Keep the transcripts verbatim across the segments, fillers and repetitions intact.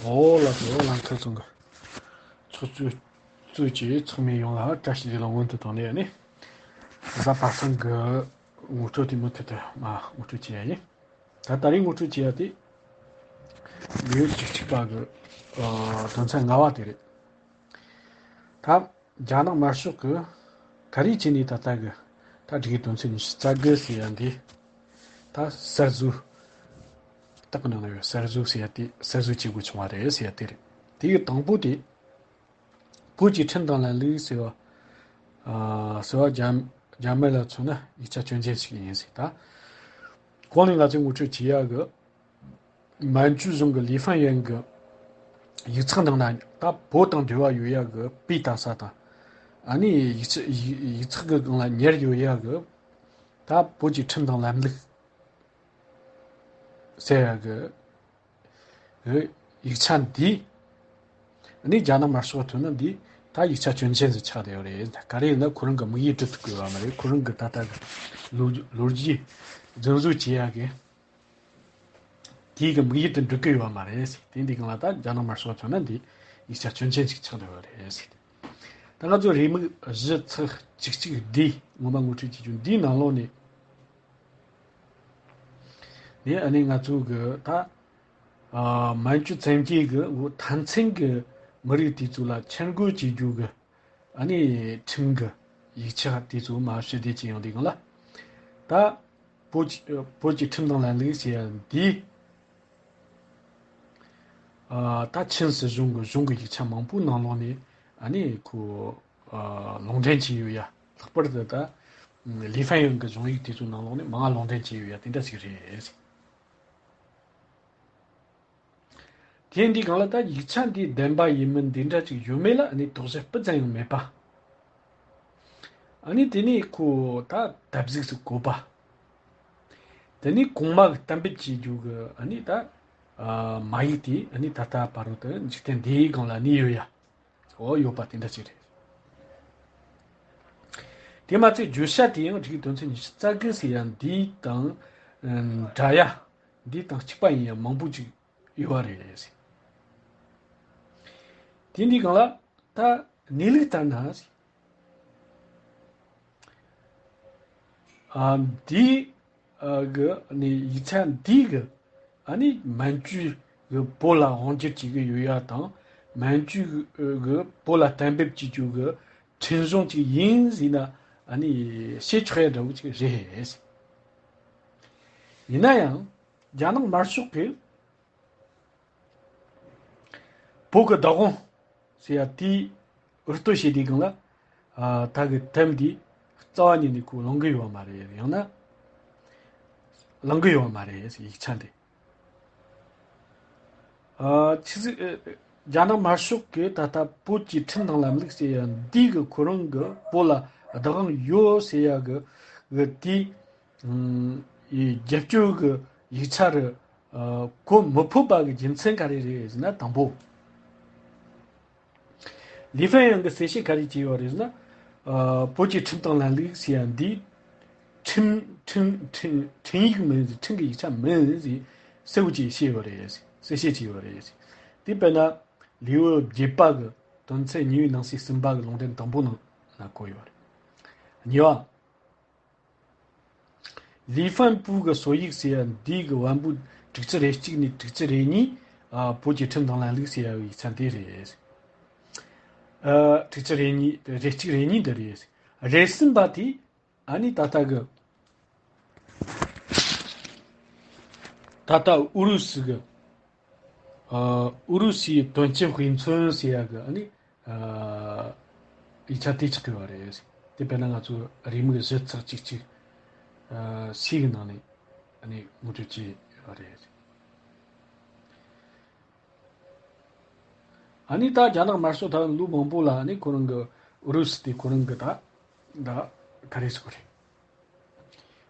ཨོ་ལགས་སོ། ལགས་ཁ་ཚང་གི་ཚོགས་གཙོས་གཙོས་ཀྱི་ཚོགས་མི་ཡོངས་ལ་བཀྲ་ཤིས་བདེ་ལེགས་སྔོན་དུ་བཏང་ནས་ནི། གཟའ་པ་སངས་གི་ངོ་སྤྲོད་དེ་མུ་མཐུད་དུ་མ་ངོ་སྤྲོད་བྱེད་ཡ་ཡིན། ད་ད་རེས་ངོ་སྤྲོད་བྱེད་ཡ་དེ་ལེའུ་བཅུ་གཅིག་པ་གི་ཨ་དོན་ཚན་ལྔ་པ་དེ་རེད། ད་རྒྱ་ནག་དམར་ཤོག་གི་ག་རེ་བྱས་ནས་ད་ལྟ་གི་ད་སྒྲིག་གི་དོན་ཚན་ཉི་ཤུ་རྩ་དགུ་ཟེར་ཡ་འདི་ད་གསར་བཟོ། རྟགས་ནང་ལ་ཡོད་གསར་བཟོ་ཟེར་ཡ་དེ་གསར་བཟོ་བྱེད་དགོས་བྱུང་བ་རེད་ཟེར་ཡ་དེ་རེད། དེ་གི་དང་པོ་དེ་བོད་ཀྱི་ཁྲིམས་དང་ལམ་ལུགས་ཟེར་བ། ཨ་ཟེར་བ་རྒྱ་རྒྱ་མི་ལ་མཚོན་ན་ཡིག་ཆ་སྐྱོན་ཅན་ཞིག་ཡིན་ཟེར་ད། གོང་ནས་ང་ཚོས་ངོ་སྤྲོད་བྱེད་ཡ་གི་མན་ཇུ་གཞུང་གི་ལི་ཧྥན་ཡོན་གྱི་ཡིག་ཚགས་ནང་ན་ད་བོད་དང་འབྲེལ་བ་ཡོད་ཡ་གི་དཔེ་ལྟ་ས་དང་། ཨ་ནི་ཡིག་ཆ་ཡིག་ཡིག་ཚགས་ཀྱི་སྒང་ལ་ཉར་ཡོད་ཡ་གི་ད་བོད་ཀྱི་ཁྲིམས་དང་ལམ་ལུགས་ཟེར་ཡ་གི་ཡིག་ཆ་འདི་ནི་རྒྱ་ནག་དམར་ཤོག་ཐོན་ན་འདི་ད་ཡིག་ཆ་སྐྱོན་ཅན་ཟིག་ཆགས་བསྡད་ཡོད་རེད། ག་རེ་ཡིན་ན་ཁོ་རང་གི་དམིགས་ཡུལ་འགྲུབ་ཐུབ་ཀྱི་ཡོད་པ་མ་རེད། ཁོ་རང་གི་ད་ལྟ་གི་ལོ་ལོ་རྒྱུས་རྫུན་བཟོ་བྱེད་ཡ་གི་དེའི་གི་དམིགས་ཡུལ་དེ་འགྲུབ་ཀྱི་ཡོད་པ་མ་རེད་ཟེར། དེ་འདི་གང་ལ་ད་རྒྱ་ནག་དམར་ཤོག་ཐོན་ན་འདི་ཡིག་ཆ་སྐྱོན་ཅན་ཞིག་ཆགས་བསྡད་ཡོད་རེད་ཟེར། ད་ང་ཚོ་རེའུ་མིག་བཞི་ཚེག་གཅིག་གཅིག་འདི་ངོ་མ་ངོ་སྤྲོད་བྱེད་རྒྱུ་འདིའི་ནང་ལོགས་ནས་ནི་ཨ་ནི་ང་ཚོ་གི་ད་ཨ་མན་ཇུ་བཙན་རྒྱལ་གི་འོ་མཐའ་མཚན་གི་མི་རིགས་དེ་ཚོ་ལ་ཆེད་འགོད་བྱེད་རྒྱུ་གི་ཨ་ནི་ཁྲིམས་གི་ཡིག་ཆ་དེ་ཚོ་མ་ཞུ་བདེ་ཅི་ཡོང་དེ་གང་ལ་ད་བོད་ཀྱི་བོད་ཀྱི་ཁྲིམས་དང་ལམ་ལུགས་ཟེར་ཡ་འདི་ཨ་ད་ཆིན་སྲིད་གཞུང་གི་གཞུང་གི་ཡིག་ཆ་མང་པོའི་ནང་ལོགས་ནས་ཨ་ནི་ཁོ་ཨ་ལུང་འདྲེན་བྱས་ཡོད་ཡ། ལྷག་པར་དུ་ད་ལི་ཧྥན་ཡོན་གྱི་གཞུང་ཡིག་དེ་ཚོའི་ནང་ལོགས་ནས་མང་ང་ལུང་འདྲེན་བྱས་ཡོད་ཡ་དེ་འདྲ་ཞིག་རེད། དེ་འདི་གང་ལ་ད་ཡིག་ཆ་འདི་བདེན་པ་ཡིན་མིན་འདི་འདྲ་ཅིག་ཡོད་མེད་ལ་ཨ་ནི་དོགས་གཞི་སྤུ་ཙམ་ཡང་མེད་པ། ཨ་ནི་དེ་ནས་ཁོ་ད་བརྡབ་གསིག་སུ་བཀོད་པ། དེ་ནས་གོང་མ་གི་གཏན་འབེབས་བྱེད་རྒྱུ་གི་ཨ་ནི་ད་ཨ་མ་ཡིག་དེ་ཨ་ནི་ད་ལྟ་བར་དུ་འཇིག་རྟེན་འདིའི་སྒང་ལ་གནས་ཡོད་ཡ། འོ་ཡོད་པ་དེ་འདྲ་ཅིག་རེད། དེ་མ་ཚད་བརྗོད་བྱ་དེ་ཡང་རིགས་དོན་ཚན་ཉི་ཤུ་རྩ་དགུ་ཟེར་ཡ་འདི་དང་འདྲ་ཡ། འདི་དང་གཅིག་པ་ཡིན་ཡ་མང་པོ་ཅིག་ཡོད་རེད། དེ་འདི་གང་ལ་ད་གནས་ལུགས་ལྟར་ན་ཨ་འདི་ཨ་གི་ནི་ཡིག་ཆ་འདི་གི་ཨ་ནི་མན་ཇུ་གི་བོད་ལ་དབང་སྒྱུར་བྱེད་གི་ཡོད་ཡ་དང་མན་ཇུ་གི་བོད་ལ་གཏན་འབེབས་བྱེད་རྒྱུ་གི་ཁྲིམས་གཞུང་ཅིག་ཡིན་ཟེར་ན་ཨ་ནི་བཤད་ཆོག་ཡ་འདྲ་བོ་ཅིག་རེད། ཡིན་ན་ཡང་རྒྱ་ནག་དམར་ཤོག་གི་བོད་ཀྱི་བདག་དབང་ཟེར་ཡ་དེའི་འུར་གཏོད་བྱེད་དུས་སྒང་ལ་ཨ་ད་གི་དེབ་འདི་རྩ་བ་ཉིད་ནས་ཁོ་ལོན་གི་ཡོད་པ་མ་རེད། ཡང་ན་ལོན་གི་ཡོད་པ་མ་རེད་ཡིག་ཆ་འདི། ཨ་ཆི་ཟིག་ཨ་རྒྱ་ནག་དམར་ཤོག་གི་ད་ལྟ་བོད་ཀྱི་ཁྲིམས་དང་ལམ་ལུགས་ཟེར་ཡ་འདི་གི་ཁོ་རང་གི་བོད་ལ་བདག་དབང་ཡོད་ཟེར་ཡ་གི་གི་དེའི་ཨ་ཡི་རྒྱབ་སྐྱོར་གི་ཡིག་ཆ་རུ་ཨ་གོ་མི་ཕོད་པ་གི་རྒྱུ་མཚན་ག་རེ་རེད་ཟེར་ན། དང་པོ། ལི་ཧྥན་ཡང་གི་གསལ་བཤད་ག་རེ་བྱས་ཡོད་རེད་ཟེར་ན། ཨ་བོད་ཀྱི་ཁྲིམས་དང་ལམ་ལུགས་ཟེར་ཡ་འདི་ཁྲིམས་ཁྲིམས་ཁྲིམས་ཁྲིམས་ཡིག་མིན་ཟེར། ཁྲིམས་ཀྱི་ཡིག་ཆ་མིན་ཟེར་གསལ་བོ་ཅིག་བཤད་ཡོད་རེད། གསལ་བཤད་བྱས་ཡོད་རེད། དེ་དཔེར་ན་ལེའུ་བརྒྱད་པ་གི་དོན་ཚན་གཉིས་པའི་ནང་གསེས་གསུམ་པ་གི་ལུང་འདྲེན་དང་པོ་ནང་ན་བཀོད་ཡོད་རེད། གཉིས་པ། ལི་ཧྥན་པུའུ་གི་སྲོལ་ཡིག་ཟེར་ཡ་འདི་གི་བམ་པོ་དྲུག་ཅུ་རེ་གཅིག་ནས་དྲུག་ཅུ་རེ་གཉིས་ཨ་བོད་ཀྱི་ཁྲིམས་དང་ལམ་ལུགས་ཟེར་ཡ་བའི་ཡིག་ཆ་འདི་རེད། ཨ་དྲུག་ཅུ་རེ་གཉིས་རེ་གཅིག་རེ་གཉིས་འདི་རེད། རེ་གསུམ་པ་དེ་ཨ་ནི་ད་ལྟ་གི་ད་ལྟ་ཨུ་རུ་སུ་གི་ཨ་ཨུ་རུ་སུའི་དོན་རྐྱེན་དཔེ་མཚོན་ཟེར་ཡ་གི་ཨ་ནི་ཨ་ཡིག་ཆ་དེ་ཆགས་ཡོད་རེད། དེ་དཔེར་ན་ང་ཚོ་རེའུ་མིག་བཞི་ཚེག་གཅིག་གཅིག་ཨ་སི་གི་ནང་ནས་ཨ་ནི་ངོ་སྤྲོད་བྱས་ཡོད་རེད། ཨ་ནི་ད་རྒྱ་ནག་དམར་ཤོག་ད་ལོ་མང་པོ་ལ་ཨ་ནི་ཁོ་རང་གི་ཨུ་རུ་སུ་དེ་ཁོ་རང་གི་ད་ད་ག་རེ་ཟེར་དགོས་རེད།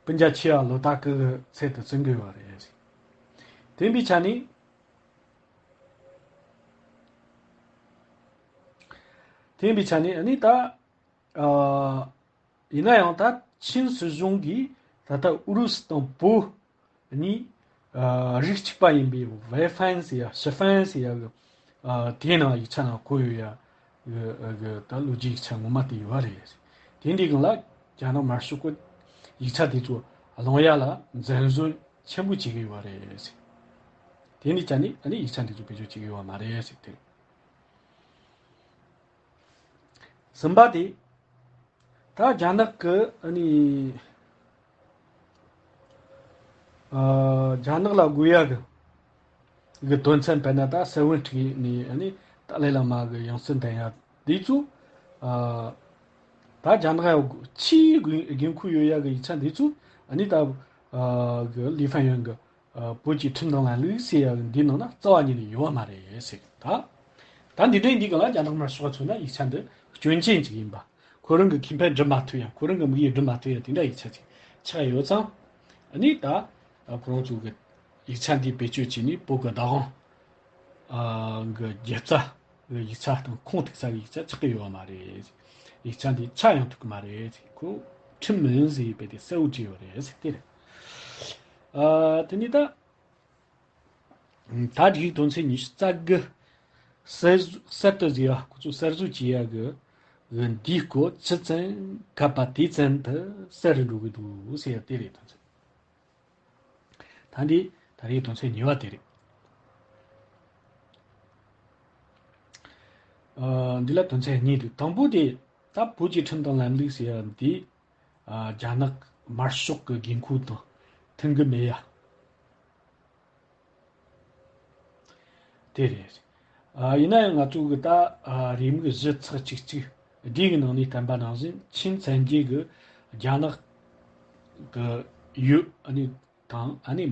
སྤུན་ཀྱག་ཆེ་བ་ལོ་ཏཱ་ཀི་གི་ཚད་དུ་བརྩི་གི་ཡོད་རེད། དེ་ཡིན་པའི་ཆ་ནས། དེ་ཡིན་པའི་ཆ་ནས་ཨ་ནི་ད་ཨ་ཡིན་ན་ཡང་ད་ཆིན་སྲིད་གཞུང་གིས་ད་ལྟ་ཨུ་རུ་སུ་དང་བོད་གཉིས་ ཨ་རིགས་གཅིག་པ་ཡིན་པའི་ཝེ་ཧྥན་ཟེར་ཡ་ཞི་ཧྥན་ཟེར་ཡ་གི་ཨ་དེའི་ནང་ཡིག་ཆ་ནང་བཀོད་ཡོད་ཡ་གི་གི་ད་ལོ་རྒྱུས་ཡིག་ཆ་ངོ་མ་དེ་ཡོད་རེད། དེ་འདྲའི་སྒང་ལ་རྒྱ་ནག་དམར་ཤོག་གི་ཡིག་ཆ་དེ་ཚོ་སློང་ཡ་ལ་འཛེམ་ཟོན་ཆེན་པོ་བྱེད་ཀྱི་ཡོད་རེད། དེ་ནི་ཅང་ནི་ཨ་ནི་ཡིག་ཆ་འདི་ཚོ་བེད་སྤྱོད་བྱེད་ཀྱི་ཡོད་མ་རེད་ཟེར་དེ། གསུམ་པ་དེ། ད་རྒྱ་ནག་གི་ཨ་ནི་ཨ་རྒྱ་ནག་ལ་དགོས་ཡ་གི་གི་དོན་ཚན་དཔེར་ན་ད་གསལ་བོ་འཁྲིད་ནས་ཨ་ནི་ཏཱ་ལའི་བླ་མ་གི་ཡང་སྲིད་འདེམས་ཡ་འདི་ཚོ་ཨ་ད་རྒྱ་ནག་ཡ་ཆེས་དགོས་འགན་ཁུར་ཡོད་ཡ་གི་ཡིག་ཆ་འདི་ཚོ་ཨ་ནི་ད་ཨ་གི་ལི་ཧྥན་ཡོན་གི་ཨ་བོད་ཀྱི་ཁྲིམས་དང་ལམ་ལུགས་ཟེར་ཡ་འདི་ནང་ན་རྩ་བ་ཉིད་ནས་ཡོད་པ་མ་རེད་ཟེར། ད་ད་འདི་འདྲའི་འདི་ག་ལ་རྒྱ་ནག་དམར་ཤོག་ཚོ་ན་ཡིག་ཆ་འདི་སྐྱོན་ཅན་ཅིག་ཡིན་པ། ཁོ་རང་གི་ཁེ་ཕན་སྒྲུབ་མ་ཐུབ་ཡ། ཁོ་རང་གི་དམིགས་ཡུལ་སྒྲུབ་མ་ཐུབ་ཡ་དེ་འདྲ་ཡིག་ཆ་ཅིག་ཆགས་ཡོད་ཙང་། ཨ་ནི་ད་ཁོ་རང་ཚོ་གི་ཡིག་ཆ་འདི་བེད་སྤྱོད་བྱས་ནས་བོད་ཀྱི་བདག་དབང་ཨ་གི་རྒྱལ་རྩ་གི་ཡིག་ཆ་དང་ཁུངས་གཏུགས་ས་གི་ཡིག་ཆ་ཆགས་ཀྱི་ཡོད་པ་མ་རེད། ཡིག་ཆ་འདི་ཆགས་ཡང་ཐུབ་ཀྱི་མ་རེད། ཁོ་ཁྲིམས་མིན་ཟེར་བས་དེ་གསལ་བོ་བྲིས་ཡོད་རེད་ཟེར་དེ་རེད། ཨ་དེ་ནས་ད་ད་སྒྲིག་ཡིག་དོན་ཚན་ཉི་ཤུ་རྩ་དགུ་གསར་གསར་དུ་བཟོས་པ། ཁོ་ཚོ་གསར་བཟོ་བྱས་ཡ་གི་གི་འདིའི་སྐོར་ཇི་ཙམ་བཀབ་པ་དེ་ཙམ་དུ་གསལ་རུ་འགྲོ་གི་འདུག་ཟེར་ཡ་དེ་རེད། དོན་ཚན་ད་འདི་ད་རེས་དོན་ཚན་གཉིས་པ་དེ་རེད། ཨ་འདི་ལ་དོན་ཚན་གཉིས་འདུག་དང་པོ་དེ་ད་བོད་ཀྱི་ཁྲིམས་དང་ལམ་ལུགས་ཟེར་ཡ་འདི་ཨ་རྒྱ་ནག་དམར་ཤོག་གི་དགོས་མཁོ་དང་མཐུན་གི་མེད་ཡ། དེ་རེད། ཨ་ཡིན་ན་ཡང་ང་ཚོ་གི་ད་ཨ་རེའུ་མིག་བཞི་ཚེག་གཅིག་གཅིག་འདི་གི་ནང་ནས་བསྟན་པ་ནང་བཞིན་ཆིན་བཙན་རྒྱལ་གི་རྒྱ་ནག་གི་ཡུལ་ཨ་ནི་དང་ཨ་ནི་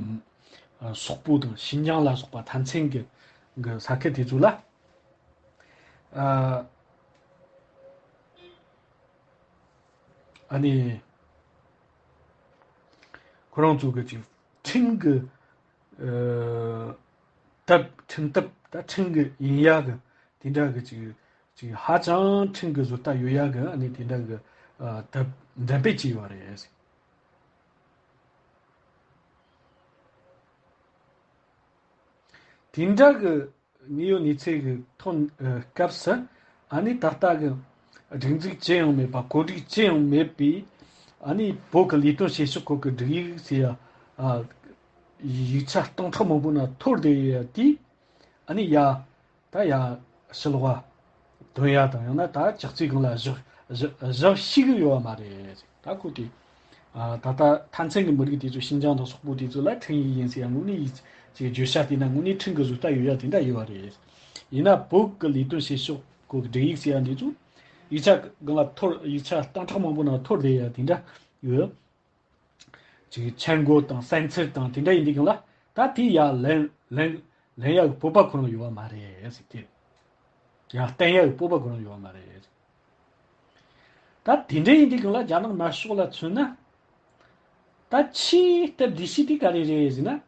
ཨ་སོག་པོ་དང་ཤིན་ཅང་ལ་སོགས་པ་མཐའ་མཚན་གི་གི་ས་ཁུལ་དེ་ཚོ་ལ་ཨ་ཨ་ནི་ཁོ་རང་ཚོ་གི་ཅིག་ཁྲིམས་གི་ཨ་དེབ་ཁྲིམས་དེབ་ད་ཁྲིམས་གི་ཡིན་ཡ་གི་དེ་འདྲ་གི་ཅིག་ཅིག་ཧ་ཅང་ཁྲིམས་གི་བཟོ་ལྟ་ཡོད་ཡ་གི་ཨ་ནི་དེ་འདྲ་གི་ཨ་དེབ་འགྲེམས་སྤེལ་བྱས་ཡོད་རེད། དེ་འདྲ་གི་དངོས་ཡོད་གནས་ཚུལ་གི་ཐོག་ཨ་སྐབས་སུ་ཨ་ནི་ད་ལྟ་གི་སྒྲིག་འཛུགས་ཅི་ཡང་མེད་པ། གོ་སྒྲིག་ཅི་ཡང་མེད་པའི་ཨ་ནི་བོད་ཀྱི་ལས་དོན་བྱེད་ཕྱོགས་སྐོར་གྱི་སྒྲིག་ཡིག་ཟེར་ཡ་ཨ་ཡིག་ཆ་སྟོང་ཕྲག་མང་པོ་ན་འཐོར་བསྡད་ཡ་དེ་ཨ་ནི་ཡ་ད་ཡ་ཕྱི་ལོགས་ལ་དོན་ཡ་དང་ཡང་ན་ད་ཅག་ཙིག་སྒང་ལ་བཞག་བཞག་བཞག་ཤེས་གི་ཡོད་པ་མ་རེད། ད་ཁོ་དེ་ཨ་ད་ལྟ་མཐའ་མཚན་གྱི་མི་རིགས་དེ་ཚོ་ཤིན་ཅང་དང་སོག་པོ་དེ་ཚོ་ལ་ཁྲིམས་ཡིག་ཡིན་ཟེར་ཡ་དངོས་གནས་ཡིག་ཅིག་བརྗོད་བྱ་དེ་ན་དངོས་གནས་ཁྲིམས་ཀྱི་བཟོ་ལྟ་ཡོད་ཡ་དེ་འདྲ་ཡོད་པ་རེད། ཡིན་ན་བོད་ཀྱི་ལས་དོན་བྱེད་ཕྱོགས་སྐོར་གྱི་སྒྲིག་ཡིག་ཟེར་ཡ་འདི་ཚོ་ཡིག་ཆ་སྒང་ལ་འཐོར། ཡིག་ཆ་སྟོང་ཕྲག་མང་པོ་ནང་འཐོར་བསྡད་ཡ་དེ་འདྲ་ཡོད། ཅིག་མཆན་འགོད་དང་གསན་འཚུལ་དང་དེ་འདྲ་ཡིན་དུས་སྒང་ལ་ད་དེ་ཡ་ལན་ལན་ལན་ཡ་གི་སྤོབས་པ་ཁོ་རང་ཡོད་པ་མ་རེད་ཟེར་དེ། ཡ་བསྟན་ཡ་གི་སྤོབས་པ་ཁོ་རང་ཡོད་པ་མ་རེད། ད་དེ་འདྲ་ཡིན་དུས་སྒང་ལ་རྒྱ་ནག་དམར་ཤོག་ལ་མཚོན་ན། ད་ཆེས་སྟབས་བདེ་ཤོས་དེ་ག་རེ་རེད་ཟེར་ན།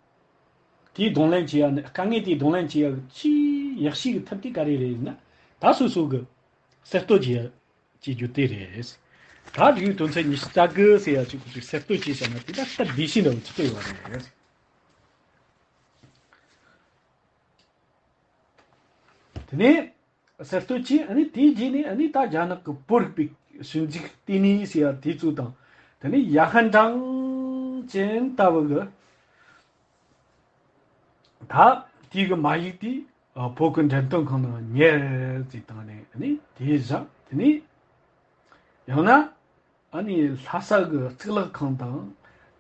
དེའི་གདོང་ལེན་བྱེད་ཡ་ནི། དཀའ་ངལ་དེའི་གདོང་ལེན་བྱེད་ཡ་གི་ཆེས་ཡག་ཤོས་ཀྱི་ཐབས་དེ་ག་རེ་རེད་ཟེར་ན། ད་སོ་སོ་གི་གསར་གཏོད་བྱེད་ཡ་བྱེད་རྒྱུ་དེ་རེད། ད་རིགས་དོན་ཚན་ཉི་ཤུ་རྩ་དགུ་ཟེར་ཡ་ཅིག་གི་གསར་གཏོད་བྱས་བཞག་ན་དེ་ད་སྟབས་བདེ་ཤོས་འདྲ་བོ་ཆགས་ཀྱི་ཡོད་རེད། དེ་ནས་གསར་གཏོད་བྱས། ཨ་ནི་དེའི་རྗེས་ནས་ཨ་ནི་ད་རྒྱ་ནག་གི་བོད་རིག་པའི་ཞིབ་འཇུག་ལྟེ་གནས་ཟེར་ཡ་དེ་ཚོ་དང་། དེ་ནས་ཡ་ཧན་ཀྲང་ཅན་ལྟ་བུ་གི་ད་དེའི་གི་མ་ཡིག་དེ་བོད་ཀྱི་འགྲེམས་སྟོན་ཁང་ནང་ཉར་ཟེར་བཏང་ནས་ཨ་ནི་དེ་བཞག་དེ་ནས་ཡང་ན། ཨ་ནི་ལྷ་ས་གི་གཙུག་ལག་ཁང་དང་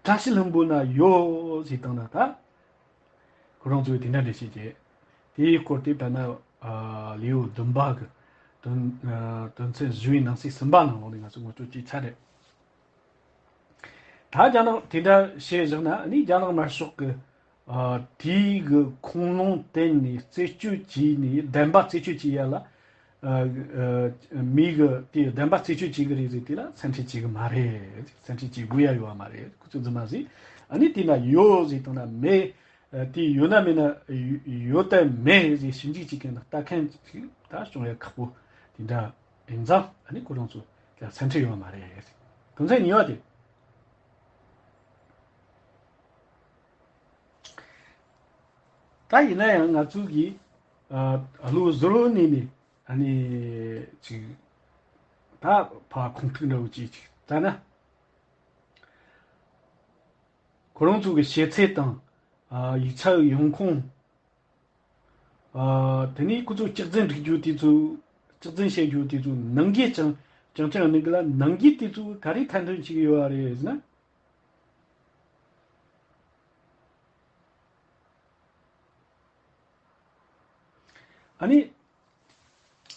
བཀྲ་ཤིས་ལྷུན་པོ་ན་ཡོད་ཟེར་བཏང་ན། ད་ཁོ་རང་ཚོས་དེ་འདྲ་འགྲེལ་བཤད་བྱས། དེའི་སྐོར་དེ་ལྟར་ན་ཨ་ལེའུ་བདུན་པ་གི་དོན་ཨ་དོན་ཚན་བཞི་བའི་ནང་གསེས་གསུམ་པ་ནང་ལོགས་ནས་ང་ཚོས་ངོ་སྤྲོད་བྱས་ཚར་རེད། ད་རྒྱ་ནག་དེ་འདྲ་བྱས་བཞག་ན། ཨ་ནི་རྒྱ་ནག་དམར་ཤོག་གི་ཨ་དེའི་གི་ཁུངས་ལུང་བསྟན་ནས་རྩད་གཅོད་བྱས་ནས་བདེན་པ་རྩད་གཅོད་བྱེད་ཡ་ལ། ཨ་ཨ་མི་གི་དེ་བདེན་པ་རྩད་གཅོད་བྱེད་གི་རེད་ཟེར་དེ་ལ་སེམས་ཁྲལ་བྱེད་གི་མ་རེད། སེམས་ཁྲལ་བྱེད་དགོས་ཡ་ཡོད་པ་མ་རེད། ཁོ་ཚོས་རྫུན་མ་ཟིག་ཨ་ནི་དེ་ན་ཡོད་ཟེར་བཏང་ན་མེད། ཨ་དེ་ཡོད་ན་མེད་ན་ཡོད་དམ་མེད་ཟེར་ཞིབ་འཇུག་བྱེད་མཁན་དང་ལྟ་མཁན་ཞིག་ད་བྱུང་ཡ་ཁག་པོ་དེ་འདྲ་ཡིན་ཙང་། ཨ་ནི་ཁོ་རང་ཚོ་ལ་སེམས་ཁྲལ་ཡོད་པ་མ་རེད། དོན་ཚན་གཉིས་པ་དེ། ད་ཡིན་ན་ཡང་ང་ཚོ་གིས་ཨ་བློ་གཟུ་བོ་ནས་ནས་ཨ་ནི་ཅིག་ད་ཕ་ཁུངས་ཐུག་འདྲ་བོ་ཅིག་ཅིག་ད་ན། ཁོ་རང་ཚོ་གི་བྱེད་ཚད་དང་། ཨ་ཡིག་ཆ་གི་ཡོང་ཁུངས། ཨ་དེ་ནས་ཁོ་ཚོ་སྐྱག་རྫུན་སྒྲིག་རྒྱུ་དེ་ཚོ། སྐྱག་རྫུན་བཤད་རྒྱུ་དེ་ཚོ་ནང་གི་ཅང་ཅང་ཅང་ནང་གི་ལ་ནང་གི་དེ་ཚོ་ག་རེ་ཐན་ཐོན་བྱེད་ཀྱི་ཡོད་རེད་ཟེར་ན། ཨ་ནི།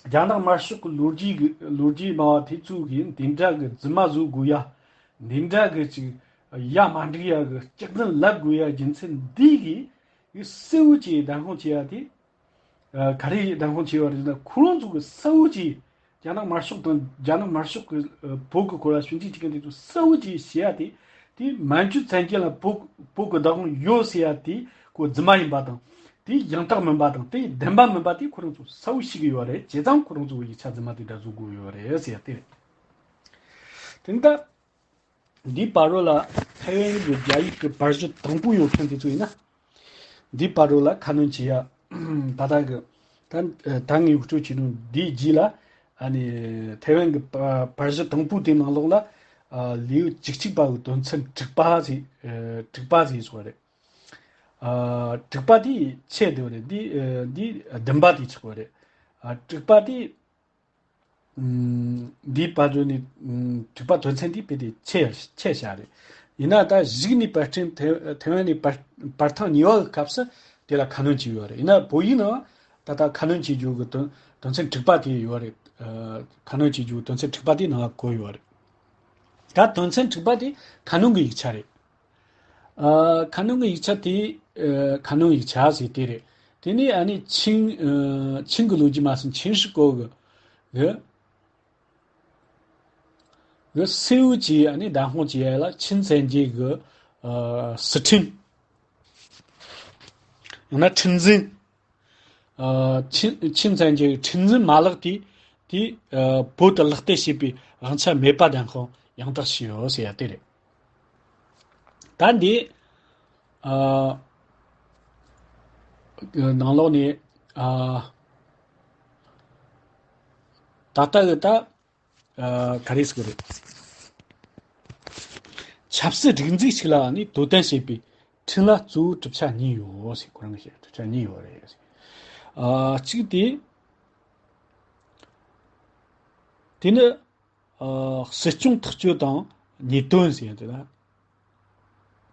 རྒྱ་ནག་དམར་ཤོག་གི་ལོ་རྒྱུས་ཀྱི་ལོ་རྒྱུས་སྨྲ་བ་དེ་ཚོ་གིས་འདི་འདྲ་གི་རྫུན་མ་བཟོ་དགོས་ཡ། འདི་འདྲ་གི་ཅིག་ཡ་མ་འགྲིག་ཡ་གི་སྐྱག་རྫུན་ལབ་དགོས་ཡ་རྒྱུ་མཚན་འདི་གིས་གསལ་བོ་ཅིག་བདམས་ཁོངས་བྱས་ཡ་དེ། ཨ་ག་རེ་བདམས་ཁོངས་བྱས་པ་རེད་ཟེར་ན། ཁོ་རང་ཚོ་གི་གསལ་བོ་ཅིག་རྒྱ་ནག་དམར་ཤོག་དང་རྒྱ་ནག་དམར་ཤོག་གི་ཨ་བོད་ཀྱི་སྐོར་ལ་ཞིབ་འཇུག་བྱེད་མཁན་དེ་ཚོ་གསལ་བོ་ཅིག་བཤད་ཡ་དེ། དེ་མན་ཇུ་བཙན་རྒྱལ་ལ་བོད་བོད་ཀྱི་བདག་དབང་ཡོད་ཟེར་ཡ་དེ་ཁོ་རྫུན་མ་ཡིན་པ་དང་། དེ་ཡང་དག་མིན་པ་དང་། དེ་བདེན་པ་མིན་པ་དེ་ཁོ་རང་ཚོ་གསལ་བོ་ཤེས་ཀྱི་ཡོད་རེད། བྱས་ཙང་ཁོ་རང་ཚོ་གི་ཡིག་ཆ་རྫུན་མ་དེ་འདྲ་བཟོ་དགོས་ཡོད་རེད་ཟེར་ཡ་དེ་རེད། དེ་ནི་ད་འདིའི་བར་རོ་ལ་ཐའེ་ཝན་གྱི་རྒྱ་ཡིག་གི་པར་གཞི་དང་པོ་ཡོད་མཁན་དེ་ཚོ་ཡིན་ན། འདིའི་བར་རོ་ལ་ཁ་སྣོན་བྱེད་ཡ། ད་ལྟ་གི་ད་ད་ངས་འུར་སྒྲོག་བྱས་ནོ་འདིའི་རྗེས་ལ། ཨ་ནི་ཐའེ་ཝན་གྱི་པ་པར་གཞི་དང་པོ་དེའི་ནང་ལོགས་ལ། ཨ་ལེའུ་བཅུ་གཅིག་པ་གི་དོན་ཚན་དྲུག་པ་ཟེར། ཨ་དྲུག་པ་ཟེར་སོང་བ་རེད། ཨ་དྲུག་པ་དེ་ཆད་བསྡད་པ་རེད། འདི་ཨ་འདི་བདུན་པ་དེ་ཆགས་པ་རེད། ཨ་དྲུག་པ་དེ། ཨམ་འདིའི་བར་དུ་ནི་ཨམ་དྲུག་པ་དོན་ཚན་འདི་དཔེ་དེ་ཆད་ཆད་བཞག་རེད། ཡིན་ན་ད་གཞུག་ནས་པར་སྐྲུན་ཐེ་ཐེ་ཝན་ནས་པར་པར་ཐེངས་གཉིས་པ་གི་སྐབས་སུ་དེ་ལ་ཁ་སྣོན་བྱས་ཡོད་རེད། ཡིན་ན་བོད་ཡིག་ནང་ད་ལྟ་ཁ་སྣོན་བྱེད་རྒྱུ་གི་དོན་དོན་ཚན་དྲུག་པ་དེ་ཡོད་རེད། ཨ་ཁ་སྣོན་བྱེད་རྒྱུ་དོན་ཚན་དྲུག་པ་དེ་ནང་ལ་བཀོད་ཡོད་རེད། ད་དོན་ཚན་དྲུག་པ་དེ་ཁ་སྣོན་གྱི་ཡིག་ཆ་རེད། ཨ་ཁ་སྣོན་གྱི་ཡིག་ཆ་དེ། ཨ་ཁ་སྣོན་ཡིག་ཆ་ཟེར་དེ་རེད། དེ་ནས་ཨ་ནི་ཆིང་ཨ་ཆིང་གི་ལོ་རྒྱུས་མ་ཟིན་ཆིང་ཧྲི་ཀོ་གི་གི་གི་སེའུ་ཅི་ཨ་ནི་བདམས་ཁོངས་ཀྱི་ཡ་ལ་ཆིང་བཙན་རྒྱལ་གི་ཨ་སི་ཁྲིམས། ཡང་ན་ཁྲིམས་འཛིན། ཨ་ཆིང་ཆིང་བཙན་རྒྱལ་གྱི་ཁྲིམས་འཛིན་མ་ལག་དེ་དེ་ཨ་བོད་དུ་ལག་བསྟར་བྱས་པའི་དབང་ཆ་མེད་པ་བདམས་ཁོངས་ཡང་དག་བྱས་ཡོད་ཟེར་ཡ་དེ་རེད། ད་འདི་ཨ་ནང་ལོགས་ནས་ཨ་ད་ལྟ་གི་ད་ཨ་ག་རེ་ཟེར་གི་རེད། ཆབ་སྲིད་སྒྲིག་འཛུགས་ཤིག་ལ་ནི་དོ་དམ་བྱེད་པའི་ཁྲིམས་ལ་གཙོ་བོ་གྲུབ་ཆ་གཉིས་ཡོད་ཟེར། ཁོ་རང་གི་བཤད་གྲུབ་ཆ་གཉིས་ཡོད་རེད་ཟེར། ཨ་གཅིག་དེ། དེ་ནི་ཨ་སྲིད་སྐྱོང་ཐག་གཅོད་དང་ཉེས་དོན་ཟེར་ཡ་དེ་ལ།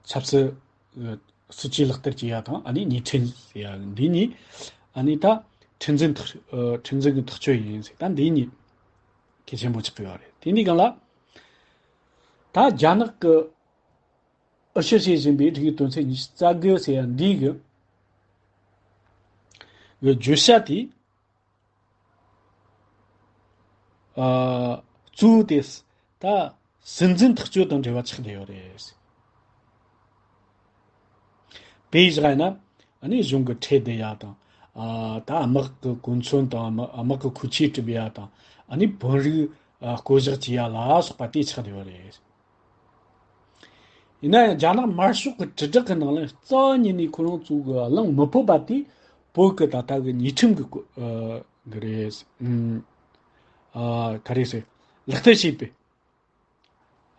ཆབ་སྲིད་ཨ་སྲིད་ཇུས་ལག་བསྟར་བྱེད་ཡ་དང་། ཨ་ནི་ཉེས་ཁྲིམས་ཟེར་ཡ་འདི་གཉིས། ཨ་ནི་ད་ཁྲིམས་འཛིན་ཐག་ཨ་ཁྲིམས་འཛིན་གྱི་ཐག་གཅོད་ཡིན་ཟེར། ད་འདི་གཉིས་གལ་ཆེན་པོ་ཆགས་ཀྱི་ཡོད་རེད། དེ་འདི་སྒང་ལ་ད་རྒྱ་ནག་གི་འོས་ཤོག་བྱེད་བཞིན་པའི་སྒྲིག་ཡིག་དོན་ཚན་ཉི་ཤུ་རྩ་དགུ་ཟེར་ཡ་འདི་གི་གི་བརྗོད་བྱ་དེ། ཨ་གཙོ་བོ་དེ་ད་སྲིད་འཛིན་ཐག་གཅོད་དང་འབྲེལ་བ་ཆགས་བསྡད་ཡོད་རེད། དཔེ་བཞག་ཡིན་ན། ཨ་ནི་གཞུང་གི་ཁྲལ་བསྡུ་ཡ་དང་། ཨ་ད་དམག་གི་གོ་མཚོན་དང་། དམག་དམག་གི་མཁོ་ཆས་སྒྲུབ་ཡ་དང་། ཨ་ནི་བོད་རིགས་ཨ་བསྐོ་གཞག་བྱེད་ཡ་ལ་སོགས་པ་དེ་ཆགས་བསྡད་ཡོད་རེད། ཡིན་ན་ཡང་རྒྱ་ནག་དམར་ཤོག་གི་དྲིལ་བསྒྲགས་ཀྱི་ནང་ལ་རྩ་བ་ཉིད་ནས་ཁོ་རང་ཚོ་གི་གླེང་མི་ཕོད་པ་དེ་བོད་ཀྱི་ད་ལྟ་གི་ཉེས་ཁྲིམས་ཀྱི་སྐོར་ཨ་གི་རེད། ཨུམ། ཨ་ག་རེ་ཟེར། ལག་བསྟར་བྱས་པའི་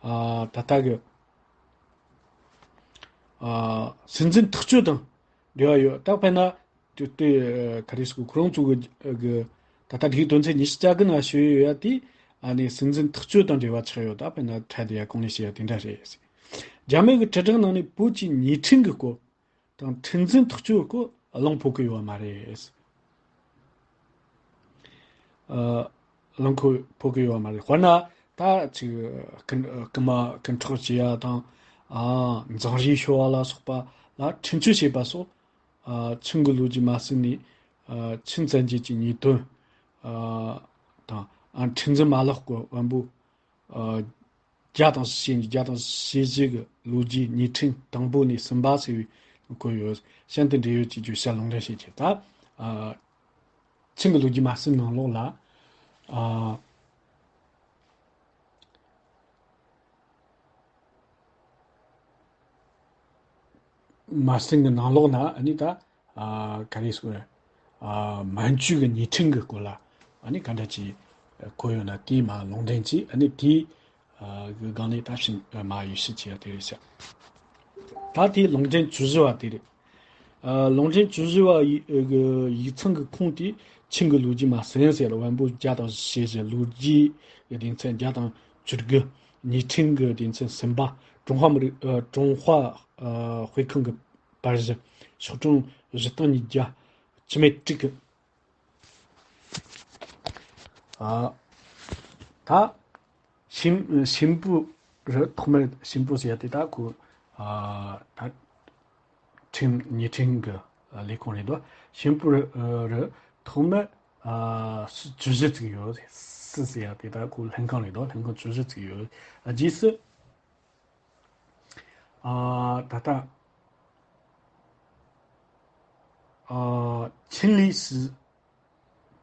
ཨ་ད་ལྟ་གི་ཨ་སྲིད་འཛིན་ཐག་གཅོད་དང་འབྲེལ་བ་ཡོད། ད་དཔེར་ན། དེ་དེ་ག་རེ་ཟེར། ཁོ་རང་ཚོ་གི་གི་ད་ལྟ་སྒྲིག་དོན་ཚན་ཉི་ཤུ་རྩ་དགུ་ནང་ཞུས་ཡོད་ཡ་དེ། ཨ་ནི་སྲིད་འཛིན་ཐག་གཅོད་དང་འབྲེལ་བ་ཆགས་ཡོད། ད་དཔེར་ན་ཁྲལ་དེ་ཡ་གོང་ནས་བཤད་ཡ་དེ་འདྲ་རེད། རྒྱ་མི་གི་དྲིལ་བསྒྲགས་ནང་ནས་བོད་ཀྱི་ཉེས་ཁྲིམས་ཀྱི་སྐོར་དང་ཁྲིམས་འཛིན་ཐག་གཅོད་སྐོར་གླེང་ཕོད་ཀྱི་ཡོད་མ་རེད། ཨ་གླེང་ཁོ་ཕོད་ཀྱི་ཡོད་མ་རེད། དཔེར་ན་ད་ཅིག་རྐུན་རྐུན་མ་རྐུ་འཕྲོག་བྱེད་ཡ་དང་། ཨ་འཛིང་རེས་ཤོར་བ་ལ་སོགས་པ་ལ་འཕྲིན་སྤྱོད་བྱེད་པ་སོགས། ཨ་ཆིང་གི་ལོ་རྒྱུས་མ་ཟིན་ནས། ཨ་ཆིང་བཙན་རྒྱལ་གྱི་ཉེས་དོན། ཨ་དང་། ཨ་ཁྲིམས་འཛིན་མ་ལག་སྐོར་བམ་པོ། ཨ་བརྒྱ་དང་ཞེ་བརྒྱ་དང་ཞེ་བཞི་གི་ལོ་རྒྱུས་ཉེས་ཁྲིམས་དང་པོ་ནས་གསུམ་པ་ཟེར་བའི་བཀོད་ཡོད། གཞན་དེ་འབྲེལ་ཡོད་ཀྱི་བརྗོད་བྱ་ལུང་འདྲེན་བྱེད་ཀྱི། ད་ཨ་ཆིང་གི་ལོ་རྒྱུས་མ་ཟིན་ནང་ལོགས་ལ། ཨ་མ་ཟིན་གི་ནང་ལོགས་ན་ཨ་ནི་ད། ཨ་ག་རེ་ཟེར། ཨ་མན་ཇུ་གི་ཉེས་ཁྲིམས་གི་སྐོར་ལ་ཨ་ནི་ག་འདྲ་ཅིག་གོ་ཡོད་ན་དེའི་མ་ལུང་འདྲེན་གྱིས་ཨ་ནི་དེའི་ཨ་གི་སྒང་ནས་ད་ཕྱིན་མ་ཡོད་ཤི་ཅི་ཡ་དེ་རེད་ཤག་ད་དེའི་ལུང་འདྲེན་བཅུ་བཞི་བ་དེ་རེད། ཨ་ལུང་འདྲེན་བཅུ་བཞི་བ་ཡི་གི་ཡིག་ཚང་གི་ཁུངས་དེ་ཆིང་གི་ལོ་རྒྱུས་མ་ཟིན་ཟེར་བན་པོ་བརྒྱ་དང་བཞི་ཞེས་ལོ་རྒྱུས་ཀྱི་སྡེ་ཚན་བརྒྱ་དང་བཅུ་དགུ། ཉེས་ཁྲིམས་ཀྱི་སྡེ་ཚན་གསུམ་པ། ཀྲུང་ཧྭ་མི་རིགས་ཨ་ཀྲུང་ཧྭ་ཨ་དཔེ་ཁང་གི་པར་གཞི། ཤོག་གྲངས་བཞི་སྟོང་ཉིས་བརྒྱ་བཅུ་མེད་དྲུག་གི། ཨ་ད་ཤིན་ཤིན་པུ་རི་ཐོག་མར་ཤིན་པུ་ཟེར་ཡ་དེ་ད་ཁོ་ཨ་ད་ཁྲིམས་ཉེས་ཁྲིམས་ཀྱི་ལས་ཁུངས་རེད་དོ། ཤིན་པུ་རི་ཨ་རི་ཐོག་མར་ཨ་སི་བཅུ་བཞི་ཙིག་ཡོད། སི་ཟེར་ཡ་དེ་ད་ཁོ་ལྷན་ཁང་རེད་དོ། ལྷན་ཁང་བཅུ་བཞི་ཙིག་ཡོད། རྗེས་སུ་ཨ་ད་ལྟ་ཨ་ཆིན་ལི་སི་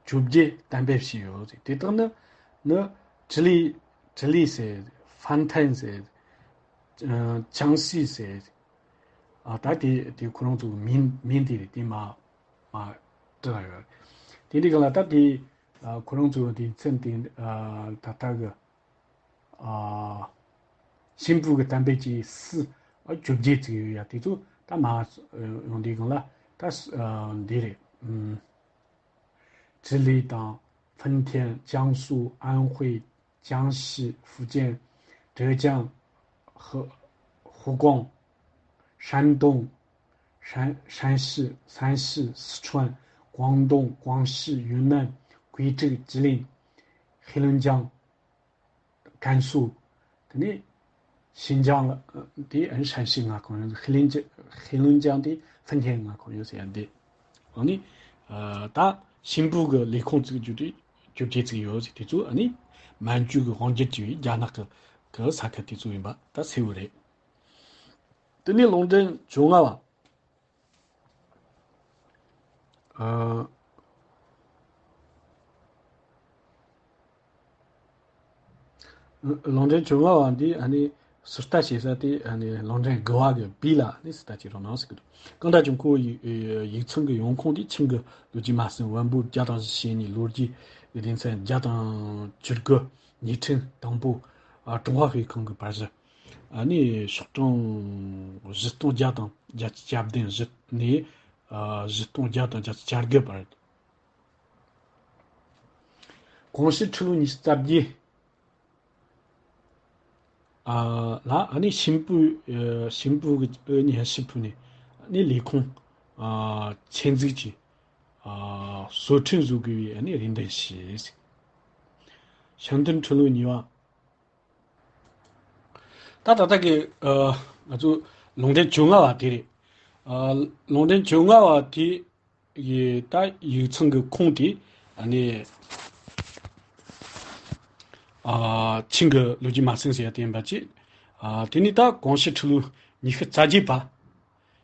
བཅོ་བརྒྱད་གཏན་འབེབས་བྱས་ཡོད། དེ་དག་ནི་ནི་ཀྲི་ལི་ཀྲི་ལི་ཟེར། ཧྥན་ཐན་ཟེར། ཨ་ཅང་སི་ཟེར། ཨ་ད་དེ་དེ་ཁོ་རང་ཚོའི་མིང་མིང་དེ་རེད། དེ་མ་མ་བྲི་ཡོད། དེ་འདྲའི་སྒང་ལ་ད་དེ་ཨ་ཁོ་རང་ཚོའི་སྡེ་ཚན་དེ་ཨ་ད་ལྟ་གི་ཨ་ཤིན་པུ་གི་གཏན་འབེབས་ཀྱི་སི་ཨ་བཅོ་བརྒྱད་ཙིག་ཡོད་ཡ། དེ་ཚོ་ད་མ་ཡོང་དུས་སྒང་ལ་ད་ཨ་འདི་རེད། ཨུམ། ཅི་ལི་དང་། ཧྥུན་ཐན། ཅང་སུའུ། ཨན་ཧུའེ། ཅང་ཞི། ཧྥུ་ཅན། ཀྲེ་ཅང་། ཧུ་ཧུ་ཀོང་། ཧྲན་ཏུང་། ཧྲན་ཧྲན་ཞི། ཧྲན་ཞི། སི་ཁྲོན། ཀོང་ཏུང་། ཀོང་ཞི། ཡུན་ནན། ཀུའེ་ཀྲིག་ཅི་ལིན། ཧེ་ལུན་ཅང་། ཀན་སུའུ། དེ་ནས་ཤིན་ཅང་ལ་དེ་ཧྲན་ཞི་མངའ་ཁོངས་ཡོད། ཧེ་ལུན་ཅི་ཧེ་ལུན་ཅང་དེ་ཧྥུན་ཐན་མངའ་ཁོངས་ཡོད་ཟེར་ཡ་འདི། ཨ་ནི་ཨ་ད་ཤིན་པུ་གི་ལས་ཁུངས་བཙུགས་རྒྱུ་དེ་བཅོ་བརྒྱད་ཙིག་ཡོད་ཟེར། དེ་ཚོ་ཨ་ནི་མན་ཇུ་གི་དབང་སྒྱུར་བྱས་པའི་རྒྱ་ནག་གི་གི་ས་ཁུལ་དེ་ཚོ་ཡིན་པ་ད་གསལ་བོ་རེད། དེ་ནས་ལུང་འདྲེན་བཅོ་ལྔ་བ། ཨ། ལུང་འདྲེན་བཅོ་ལྔ་བ་འདི་ཨ་ནི་ཟུར་ལྟ་བྱེད་ས་དེ་ཨ་ནི་ལུང་འདྲེན་དགུ་བ་གི་བི་ལ་ཨ་ནི་ཟུར་ལྟ་བྱེད་རོགས་གནང་ཟེར་གི་འདུག་གང་ལྟར་ཀྱང་ཁོ་ཡི་ཡིག་ཚང་གི་ཡོང་ཁུངས་དེ་ཆིང་གི་ལོ་རྒྱུས་མ་ཟིན། བན་པོ་བརྒྱ་དང་བཞི་ཞེས་ནས་ལོ་རྒྱུས་ཀྱི་སྡེ་ཚན་བརྒྱ་དང་བཅུ་དགུ། ཉེས་ཁྲིམས་དང་པོ། ཨ་ཀྲུང་ཧྭ་དཔེ་ཁང་གི་པར་གཞི། ཨ་ནི་ཤོག་གྲངས་བཞི་སྟོང་བརྒྱ་དང་བརྒྱད་ཅུ་གྱ་བདུན་བཞི་ནས་ཨ་བཞི་སྟོང་བརྒྱ་དང་བརྒྱད་ཅུ་གྱ་དགུ་བར། གོང་ཞུས་ཁྲི་ལོ་ཉི་ཤུ་རྩ་བརྒྱད་ཨ་ལ་ཨ་ནི་ཤིན་པུ་ཨ་ཤིན་པུ་གི་ཨ་ནི་ཧ་ཤི་ཕུ་ནས་ཨ་ནི་ལས་ཁུངས་ཨ་ཆེད་འཛུགས་ཀྱིས་ཨ་བཟོ་སྐྲུན་བཟོ་དགོས་པའི་ཨ་ནི་རེ་འདུན་ཞུས། ཤིན་ཏུན་ཁྲི་ལོ་གཉིས་པ། ད་ད་ལྟ་གི་ཨ་ང་ཚོ་ལུང་འདྲེན་བཅོ་ལྔ་བ་དེ་རེད། ཨ་ལུང་འདྲེན་བཅོ་ལྔ་བ་དེ་ཡི་ད་ཡིག་ཚང་གི་ཁུངས་དེ་ཨ་ནི་ཨ་ཆིང་གི་ལོ་རྒྱུས་མ་ཟིན་ཟེར་ཡ་དེ་ཡིན་པ་ཅི། ཨ་དེ་ནི་ད་གོང་ཞུས་ཁྲི་ལོ་ཉི་ཤུ་རྩ་བརྒྱད་པ།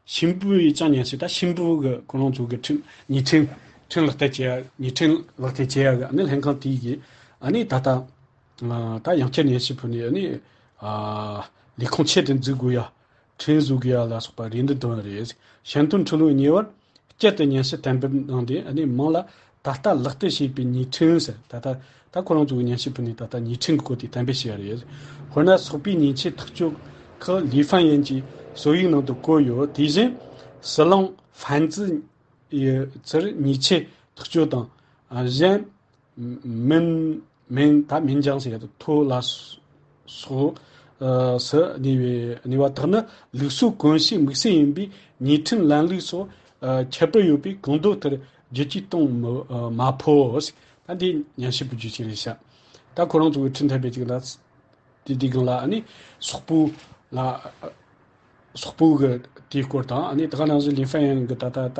ཤིན་པུ་ཡི་ཅང་ཉན་སྲིད། ད་ཤིན་པུ་གི་ཁོ་རང་ཚོ་གི་ཁྲིམས་ཉེས་ཁྲིམས་ཁྲིམས་ལག་བསྟར་བྱེད་ཡ་ཉེས་ཁྲིམས་ལག་བསྟར་བྱེད་ཡ་གི་ཨ་ནི་ལྷན་ཁང་དེ་གི་ཨ་ནི་ད་ལྟ་ད་ཡང་བསྐྱར་ཉན་སྲིད་ཕུལ་ནས་ཨ་ནི་ལས་ཁུངས་ཆེད་དུ་འཛུགས་དགོས་ཡ། ཁྲིམས་བཟོ་དགོས་ཡ་ལ་སོགས་པ་རེ་འདུན་བཏོན་ཡོད་རེད། ཤིན་ཏུན་ཁྲི་ལོ་གཉིས་པར་བསྐྱར་དུ་ཉན་སྲིད་གཏན་འབེབས་གནང་སྟེ་ཨ་ནི་མིང་ལ་ད་ལྟ་ལག་བསྟར་བྱས་པའི་ཉེས་ཁྲིམས་ཟེར། ད་ལྟ་ད་ཁོ་རང་ཚོ་གི་ཉན་སྲིད་ཕུལ་ནས་ད་ལྟ་ཉེས་ཁྲིམས་ཀྱི་སྐོར་དེ་གཏན་འབེབས་བྱས་ཡོད་རེད། དཔེར་ན་སོག་པོའི་ཉེས་ཆད་ཐག་གཅོད་ཁག་ལི་ཧྥན་ཡན་གྱི་སྲོལ་ཡིག་ནང་དུ་བཀོད་ཡོད། དེ་བཞིན་ཟི་ལིང་ཧྥན་ཙི་ཡི་ཚུར་ཉེས་ཆད་ཐག་གཅོད་དང་གཞན་མིན་མིན་ད་མིན་ཅང་ཟེར་ཡ་དང་ཐོ་ལ་སོགས་སུ་གནས་པའི་གནས་པ་དག་ནི་ལུགས་སྲོལ་གོམས་གཤིས་དམིགས་བསལ་ཡིན་པས་ཉེས་ཁྲིམས་ལམ་ལུགས་སོགས་ཁྱད་པར་ཡོད་པས་གང་འདོད་ལྟར་བསྒྱུར་བཅོས་གཏོང་མི་མ་ཕོད། ད་འདི་ཉན་ཤེས་པོ་རྒྱུ་ཆེ་རེད་ཤག་ད་ཁོ་རང་ཚོ་གི་ཁྲིམས་ཐད་པའི་ཅིག་ལ་དེ་དེ་གང་ལ་ཨ་ནི་སོག་པོ་ལ་སོག་པོ་གི་དེའི་སྐོར་དང་ཨ་ནི་ད་ག་ནང་བཞིན་ལི་ཧྥན་ཡན་གི་ད་ལྟ་ད་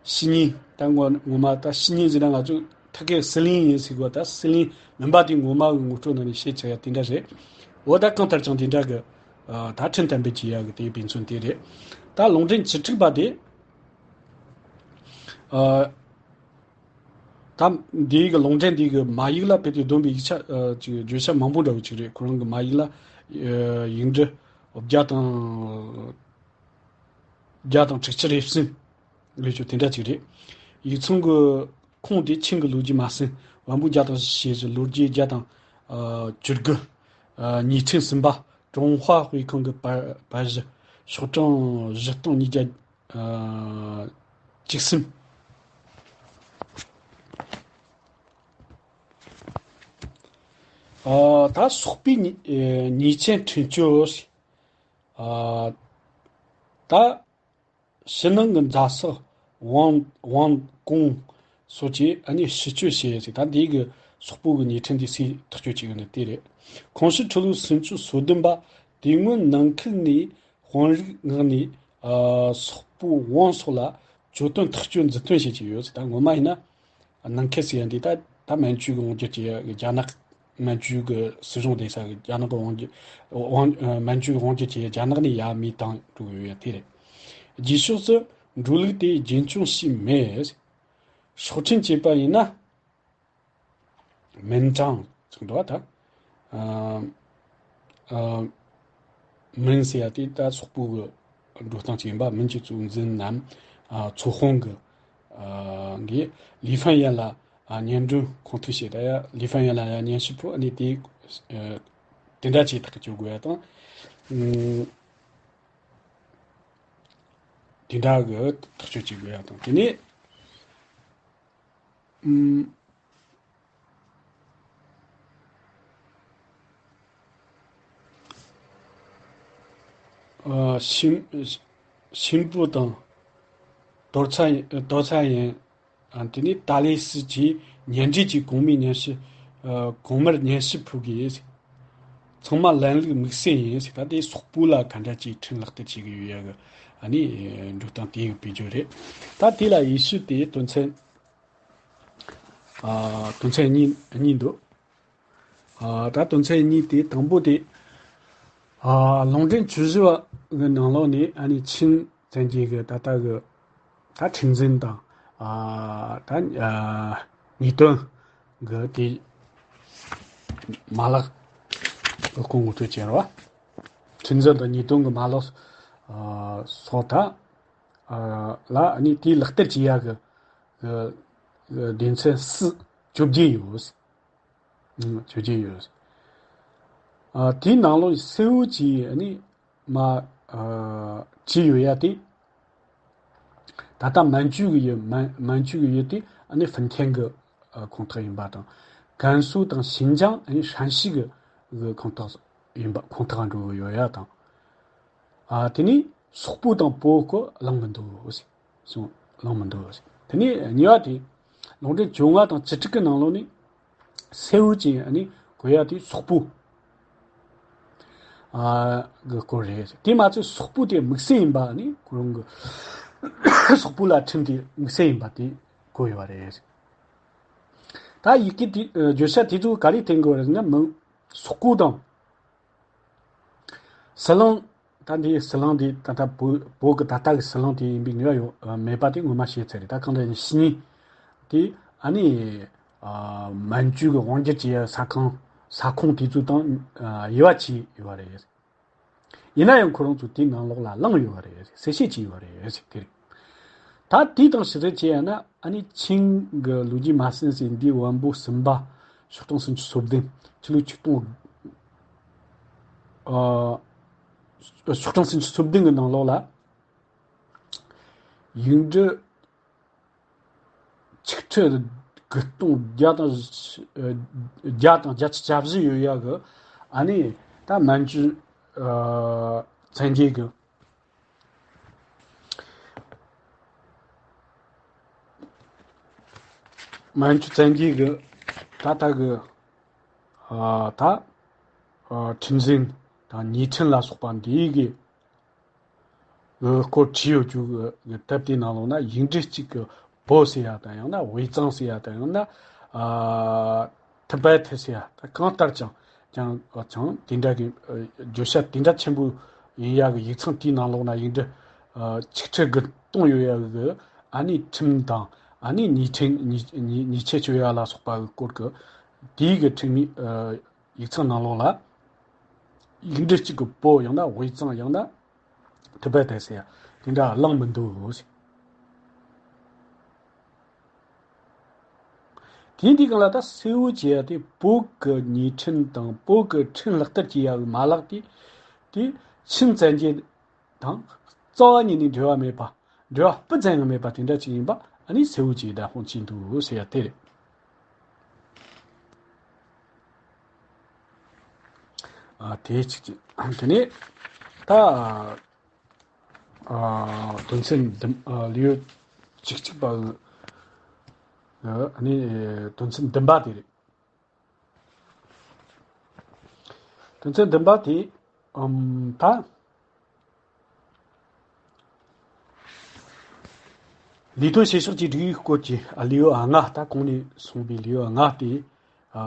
ཤི་ཉིན་ད་ངོ་ངོ་མ་ད་ཤི་ཉིན་ཟེར་ན་ང་ཚོ་ཐ་སྐད་སི་ལིང་ཡིན་ཟེར་གོ། ད་སི་ལིང་མིན་པ་དེ་ངོ་མ་གི་ངོ་སྤྲོད་ནང་ནས་བཤད་ཆོག་ཡ་དེ་འདྲ་རེད། འོ་ད་གང་ལྟར་ཀྱང་དེ་འདྲ་གི་ད་ཁྲིམས་གཏན་འབེབས་བྱེད་ཡ་གི་དེའི་དཔེ་མཚོན་དེ་རེད། ད་ལུང་འདྲེན་བཅུ་དྲུག་པ་དེ། ཨ། ད་འདིའི་གི་ལུང་འདྲེན་འདིའི་གི་མ་ཡིག་ལ་དཔེ་དེ་བསྡོམས་པའི་ཡིག་ཆ་ཨ་ཅིག་བརྗོད་བྱ་མང་པོ་འདྲ་བོ་ཅིག་རེད། ཁོ་རང་གི་མ་ཡིག་ལ་ཨ་ཡིག་འབྲུ་བརྒྱ་དང་བརྒྱ་དང་དྲུག་ཅུ་རེ་གསུམ། ལས་ཆོ་དེ་འདྲ་ཅིག་རེད། ཡིག་ཚང་གི་ཁོངས་དེ་ཆིང་གི་ལོ་རྒྱུས་མ་ཟིན། བམ་པོ་བརྒྱ་དང་ཞེ་བཞི། ལོ་རྒྱུས་བརྒྱ་དང་ཨ་བཅུ་དགུ། ཨ་ཉིས་ཁྲི་གསུམ་པ། 中华会馆གི་པར་པར་གཞི། ཤོག་གྲངས་བཞི་སྟོང་ཉིས་བརྒྱ་ཨ་བཅུ་གསུམ། ཨ་ད་སོག་པོའི་ཉེ་ཨེ་ཉེས་ཅན་འཕྲིན་སྐྱོར། ཨ་ད་ཕྱི་ནང་གི་མཛའ་ཟག་ཝང་ཝང་ཀོང་སོགས་ཀྱིས་ཨ་ནི་ཕྱི་སྐྱོད་བྱས་ཟིག། ད་འདི་གི་སོག་པོ་གི་ཉེས་ཁྲིམས་འདི་སུས་ཐག་གཅོད་བྱེད་གི་ནི་དེ་རེད། 康熙十六年 སུམ་ཅུ་སོ་བདུན་པ། དེ་སྔོན་ནང་ཁུལ་ནས་དཔོན་རིགས་མངགས་ནས་ཨ་སོག་པོ་ཝང་སོགས་ལ་གྱོད་དོན་ཐག་གཅོད་མཛུབ་སྟོན་བྱེད་ཀྱི་ཡོད་ཟེར། ད་ངོ་མ་ཡིན་ན་ནང་ཁུལ་ཟེར་ཡ་འདི་ད་ད་མན་ཇུ་གི་དབང་སྒྱུར་བྱེད་ཡ་གི་རྒྱ་ནག་མན་ཇུ་གི་སྲིད་གཞུང་བསྡད་ས་གི་རྒྱ་ནག་གི་དབང་སྒྱུར་དབང་མན་ཇུ་གི་དབང་སྒྱུར་བྱེད་ཡ་རྒྱ་ནག་ནས་ཡར་མི་བཏང་འགྲོ་གི་ཡོད་ཡ་དེ་རེད། རྗེས་ཕྱོགས་སུ་འགྲོ་ལུགས་དེ་རྒྱུན་འཁྱོངས་བྱས་མེད། ཤོག་འཕྲིན་བཅས་པ་ཡིན་ན། 门章 ཚིག་འདུག་བ་ད། ཨ་ཨ་门ཟེར་ཡ་དེ་ད་སོག་པོ་གི་འགྲོ་སྟངས་ཅིག་ཡིན་པ། 门ཅིག་ཚོ་འཛིན་ནམ་ཨ་ཚོ་དཔོན་གི་ཨ་གི་ལི་ཧྥན་ཡན་ལ་ཨ་སྙན་སྒྲོན་ཁོང་ཐུག་བྱས། ད་ཡ་ལི་ཧྥན་ཡན་ལ་ཡ་སྙན་ཞུ་ཕུལ། ཨ་ནི་དེ་ཨ་དེ་འདྲ་ཅིག་ཐག་གཅོད་དགོས་ཡ་དང་། ཨ་དེ་འདྲ་གི་ཐག་གཅོད་ཅིག་དགོས་ཡ་དང་། དེ་ནས་ཨ། ཨ་ཤིན་ཤིན་པོ་དང་རྡོར་ཚ་རྡོར་ཚ་ཡན། ཨ་དེ་ནས་ཏཱ་ལེ་སི་བཅས་ཉེ་འབྲེལ་གྱི་གོང་མའི་སྙན་ཞུ། ཨ་གོང་མར་སྙན་ཞུ་ཕུལ་གི་ཡིན། ཚང་མ་ལམ་ལུགས་དམིགས་བསལ་ཡིན་ཟེར། ད་དེ་སོག་པོ་ལ་ག་འདྲ་ཅིག་ཁྲིམས་ལག་བསྟར་བྱེད་གི་ཡོད་ཡ་གི་ཨ་ནི་འགྲོ་སྟངས་དེ་ཡི་དཔེར་བརྗོད་རེད། ད་དེ་ལ་ཡེ་ཤུ་དེ་དོན་ཚན། ཨ་དོན་ཚན་གཉིས་གཉིས་འདུག། ཨ་ད་དོན་ཚན་གཉིས་དེ་དང་པོ་དེ། ཨ་ལུང་འདྲེན་བཅུ་བཞི་པ་གི་ནང་ལོགས་ནས་ཨ་ནི་ཆིང་བཙན་རྒྱལ་གི་ད་ལྟ་གི་ད་ཁྲིམས་འཛིན་དང་། ཨ་ད་ཨ་ཉེས་དོན་གི་དེ་མ་ལག་གི་སྐོར་ངོ་སྤྲོད་བྱས་རོགས། ཁྲིམས་འཛིན་དང་ཉེས་དོན་གི་མ་ལག་ཨ་སོགས་དང་། ཨ་ལ་ཨ་ནི་དེའི་ལག་བསྟར་བྱེད་ཡ་གི་གི་གི་སྡེ་ཚན་སུ་བཅོ་བརྒྱད་ཡོད། ཨང་བཅོ་བརྒྱད་ཡོད། ཨ་དེའི་ནང་ལོགས་གསལ་བོ་ཅིག་ཨ་ནི་མ་ཨ་བྲིས་ཡོད་ཡ་དེ། ད་ལྟ་མན་ཇུ་གི་ཡུལ་མན་མན་ཇུ་གི་ཡུལ་དེ་ཨ་ནི་ཧྥིན་ཐེན་གི་ཨ་ཁོངས་གཏོགས་ཡིན་པ་དང་། ཀན་སུའུ་དང་ཞིན་ཅང་ཨ་ནི་ཧྲན་ཞི་གི་གི་ཁོངས་གཏོགས་ཡིན་པ་ཁོངས་གཏོགས་འགྲོ་གི་ཡོད་ཡ་དང་། ཨ་དེ་ནི་སོག་པོ་དང་བོད་ཀྱི་གླེང་མི་འདུག་ཟེར། སོང་གླེང་མི་འདུག་ཟེར། དེ་ནས་གཉིས་པ་དེ་ལུང་འདྲེན་བཅོ་ལྔ་དང་བཅུ་དྲུག་གི་ནང་ལོགས་ནས་གསལ་བོ་ཅན་ཨ་ནི་གོ་ཡ་དེ་སོག་པོ་ཨ་གི་སྐོར་རེད་ཟེར། དེ་མ་ཚད་སོག་པོ་དེ་དམིགས་བསལ་ཡིན་པ་ཨ་ནི་ཁོ་རང་གི་སོག་པོ་ལ་ཁྲིམས་དེ་དམིགས་བསལ་ཡིན་པ་དེ་གོ་ཡོད་པ་རེད་ཟེར། ད་ཡི་གེ་དེ་ཨ་བརྗོད་བྱ་དེ་ཚོ་ག་རེ་བསྟན་དགོས་རེད་ཟེར་ན། མི་སོག་པོ་དང་། ཟི་ལིང་། ད་འདི་ཟི་ལིང་འདི་ད་ལྟ་བོད་བོད་ཀྱི་ད་ལྟ་གི་ཟི་ལིང་དེ་ཡིན་པའི་ངེས་པ་ཡོད་མེད་པ་དེ་ངོ་མ་ཤེས་ཚར་རེད། ད་གང་ལྟར་ཡིན་ཕྱི་ཉིན་དེ་ཨ་ནི་ཨ་མན་ཇུ་གི་དབང་སྒྱུར་བྱེད་ཡ་ས་ཁང་ས་ཁོངས་དེ་ཚོ་དང་ཨ་དབྱེ་བ་ཕྱེ་ཡོད་པ་རེད། ཡིན་ན་ཡང་ཁོ་རང་ཚོ་དེའི་ནང་ལོགས་ལ་ལངས་ཡོད་པ་རེད། གསལ་བཤད་བྱས་ཡོད་པ་རེད་དེ་རེད། ད་དེ་དང་གཞི་རྩ་བྱས་ཡ་ན་ཨ་ནི་ཆིང་གི་ལོ་རྒྱུས་མ་ཟིན་ཟིན་འདིའི་བམ་པོ་གསུམ་པ། ཤོག་གྲངས་སུམ་ཅུ་སོ་བདུན། ཕྱི་ལོ་ཆིག་སྟོང་ཨ་ཤོག་གྲངས་སུམ་ཅུ་སོ་བདུན་གི་ནང་ལོགས་ལ་ཡིག་འབྲུ་ཆིག་ཁྲི་དགུ་སྟོང་བརྒྱ་དང་བརྒྱ་དང་བརྒྱད་ཅུ་གྱ་བཞི་ཡོད་ཡ་གི་ཨ་ནི་ད་མན་ཇུ་ཨ་བཙན་རྒྱལ་གི་མན་ཇུ་བཙན་རྒྱལ་གྱི་ད་ལྟ་གི་ཨ་ད་ཨ་ཁྲིམས་འཛིན་དང་ཉེས་ཁྲིམས་ལ་སོགས་པ་འདིའི་གི་གི་སྐོར་བྲིས་ཡོད་རྒྱུ་གི་གི་དེབ་དེའི་ནང་ལོགས་ན་ཡིག་འབྲུ་གཅིག་གི་བོད་ཟེར་ཡ་དང་ཡང་ན་དབུས་གཙང་ཟེར་ཡ་དང་ཡང་ན་ཨ་ཐི་བེད་ཟེར་ཡ་ད་གང་ལྟར་ཀྱང་ཀྱང་ཀྱང་དེ་འདྲ་གི་ཨ་བརྗོད་བྱ་དེ་འདྲ་ཆེན་པོ་ཡིན་ཡ་གི་ཡིག་ཚང་དེའི་ནང་ལོགས་ན་ཡིག་འབྲུ་ཨ་ཆིག་ཁྲི་དགུ་སྟོང་ཡོད་ཡ་གི་ཨ་ནི་ཁྲིམས་དང་ཨ་ནི་ཉེས་ཁྲིམས་ཉེས་ཉེས་ཉེས་ཆད་གཅོད་ཡ་ལ་སོགས་པ་གི་སྐོར་གི་དེའི་གི་ཁྲིམས་ཨ་ཡིག་ཚང་ནང་ལོགས་ལ་ཡིག་འབྲུ་གཅིག་གི་བོད་ཡང་ན་དབུས་གཙང་ཡང་ན་ཐི་བེད་ཟེར་ཡ་དེ་འདྲ་གླེང་མི་འདུག་ཟེར། དེ་འདི་གང་ལ་ད་གསལ་བོ་བྱེད་ཡ་དེ་བོད་ཀྱི་ཉེས་ཁྲིམས་དང་བོད་ཀྱི་ཁྲིམས་ལག་བསྟར་བྱེད་ཡ་གི་མ་ལག་དེ་དེ་ཆིན་བཙན་རྒྱལ་དང་རྩ་བ་ཉིད་ནས་འབྲེལ་བ་མེད་པ། འབྲེལ་བ་སྤུ་ཙམ་ཡང་མེད་པ་དེ་འདྲ་ཅིག་ཡིན་པ་ཨ་ནི་གསལ་བོ་བྱེད་བདག་དབང་བྱས་འདུག་ཟེར་ཡ་དེ་རེད། ཨ་དེ་གཅིག་གཅིག་དེ་ནས་ད་ཨ་དོན་ཚན་བདུན་ཨ་ལེའུ་བཅུ་གཅིག་པ་གི་ཨ་ནི་དོན་ཚན་བདུན་པ་དེ་རེད། དོན་ཚན་བདུན་པ་དེ་ཨམ་ད་ལས་དོན་བྱེད་ཕྱོགས་ཀྱི་སྒྲིག་ཡིག་སྐོར་གྱི་ཨ་ལེའུ་ལྔ། ད་གོང་ནས་གསུངས་པའི་ལེའུ་ལྔ་དེ་ཨ་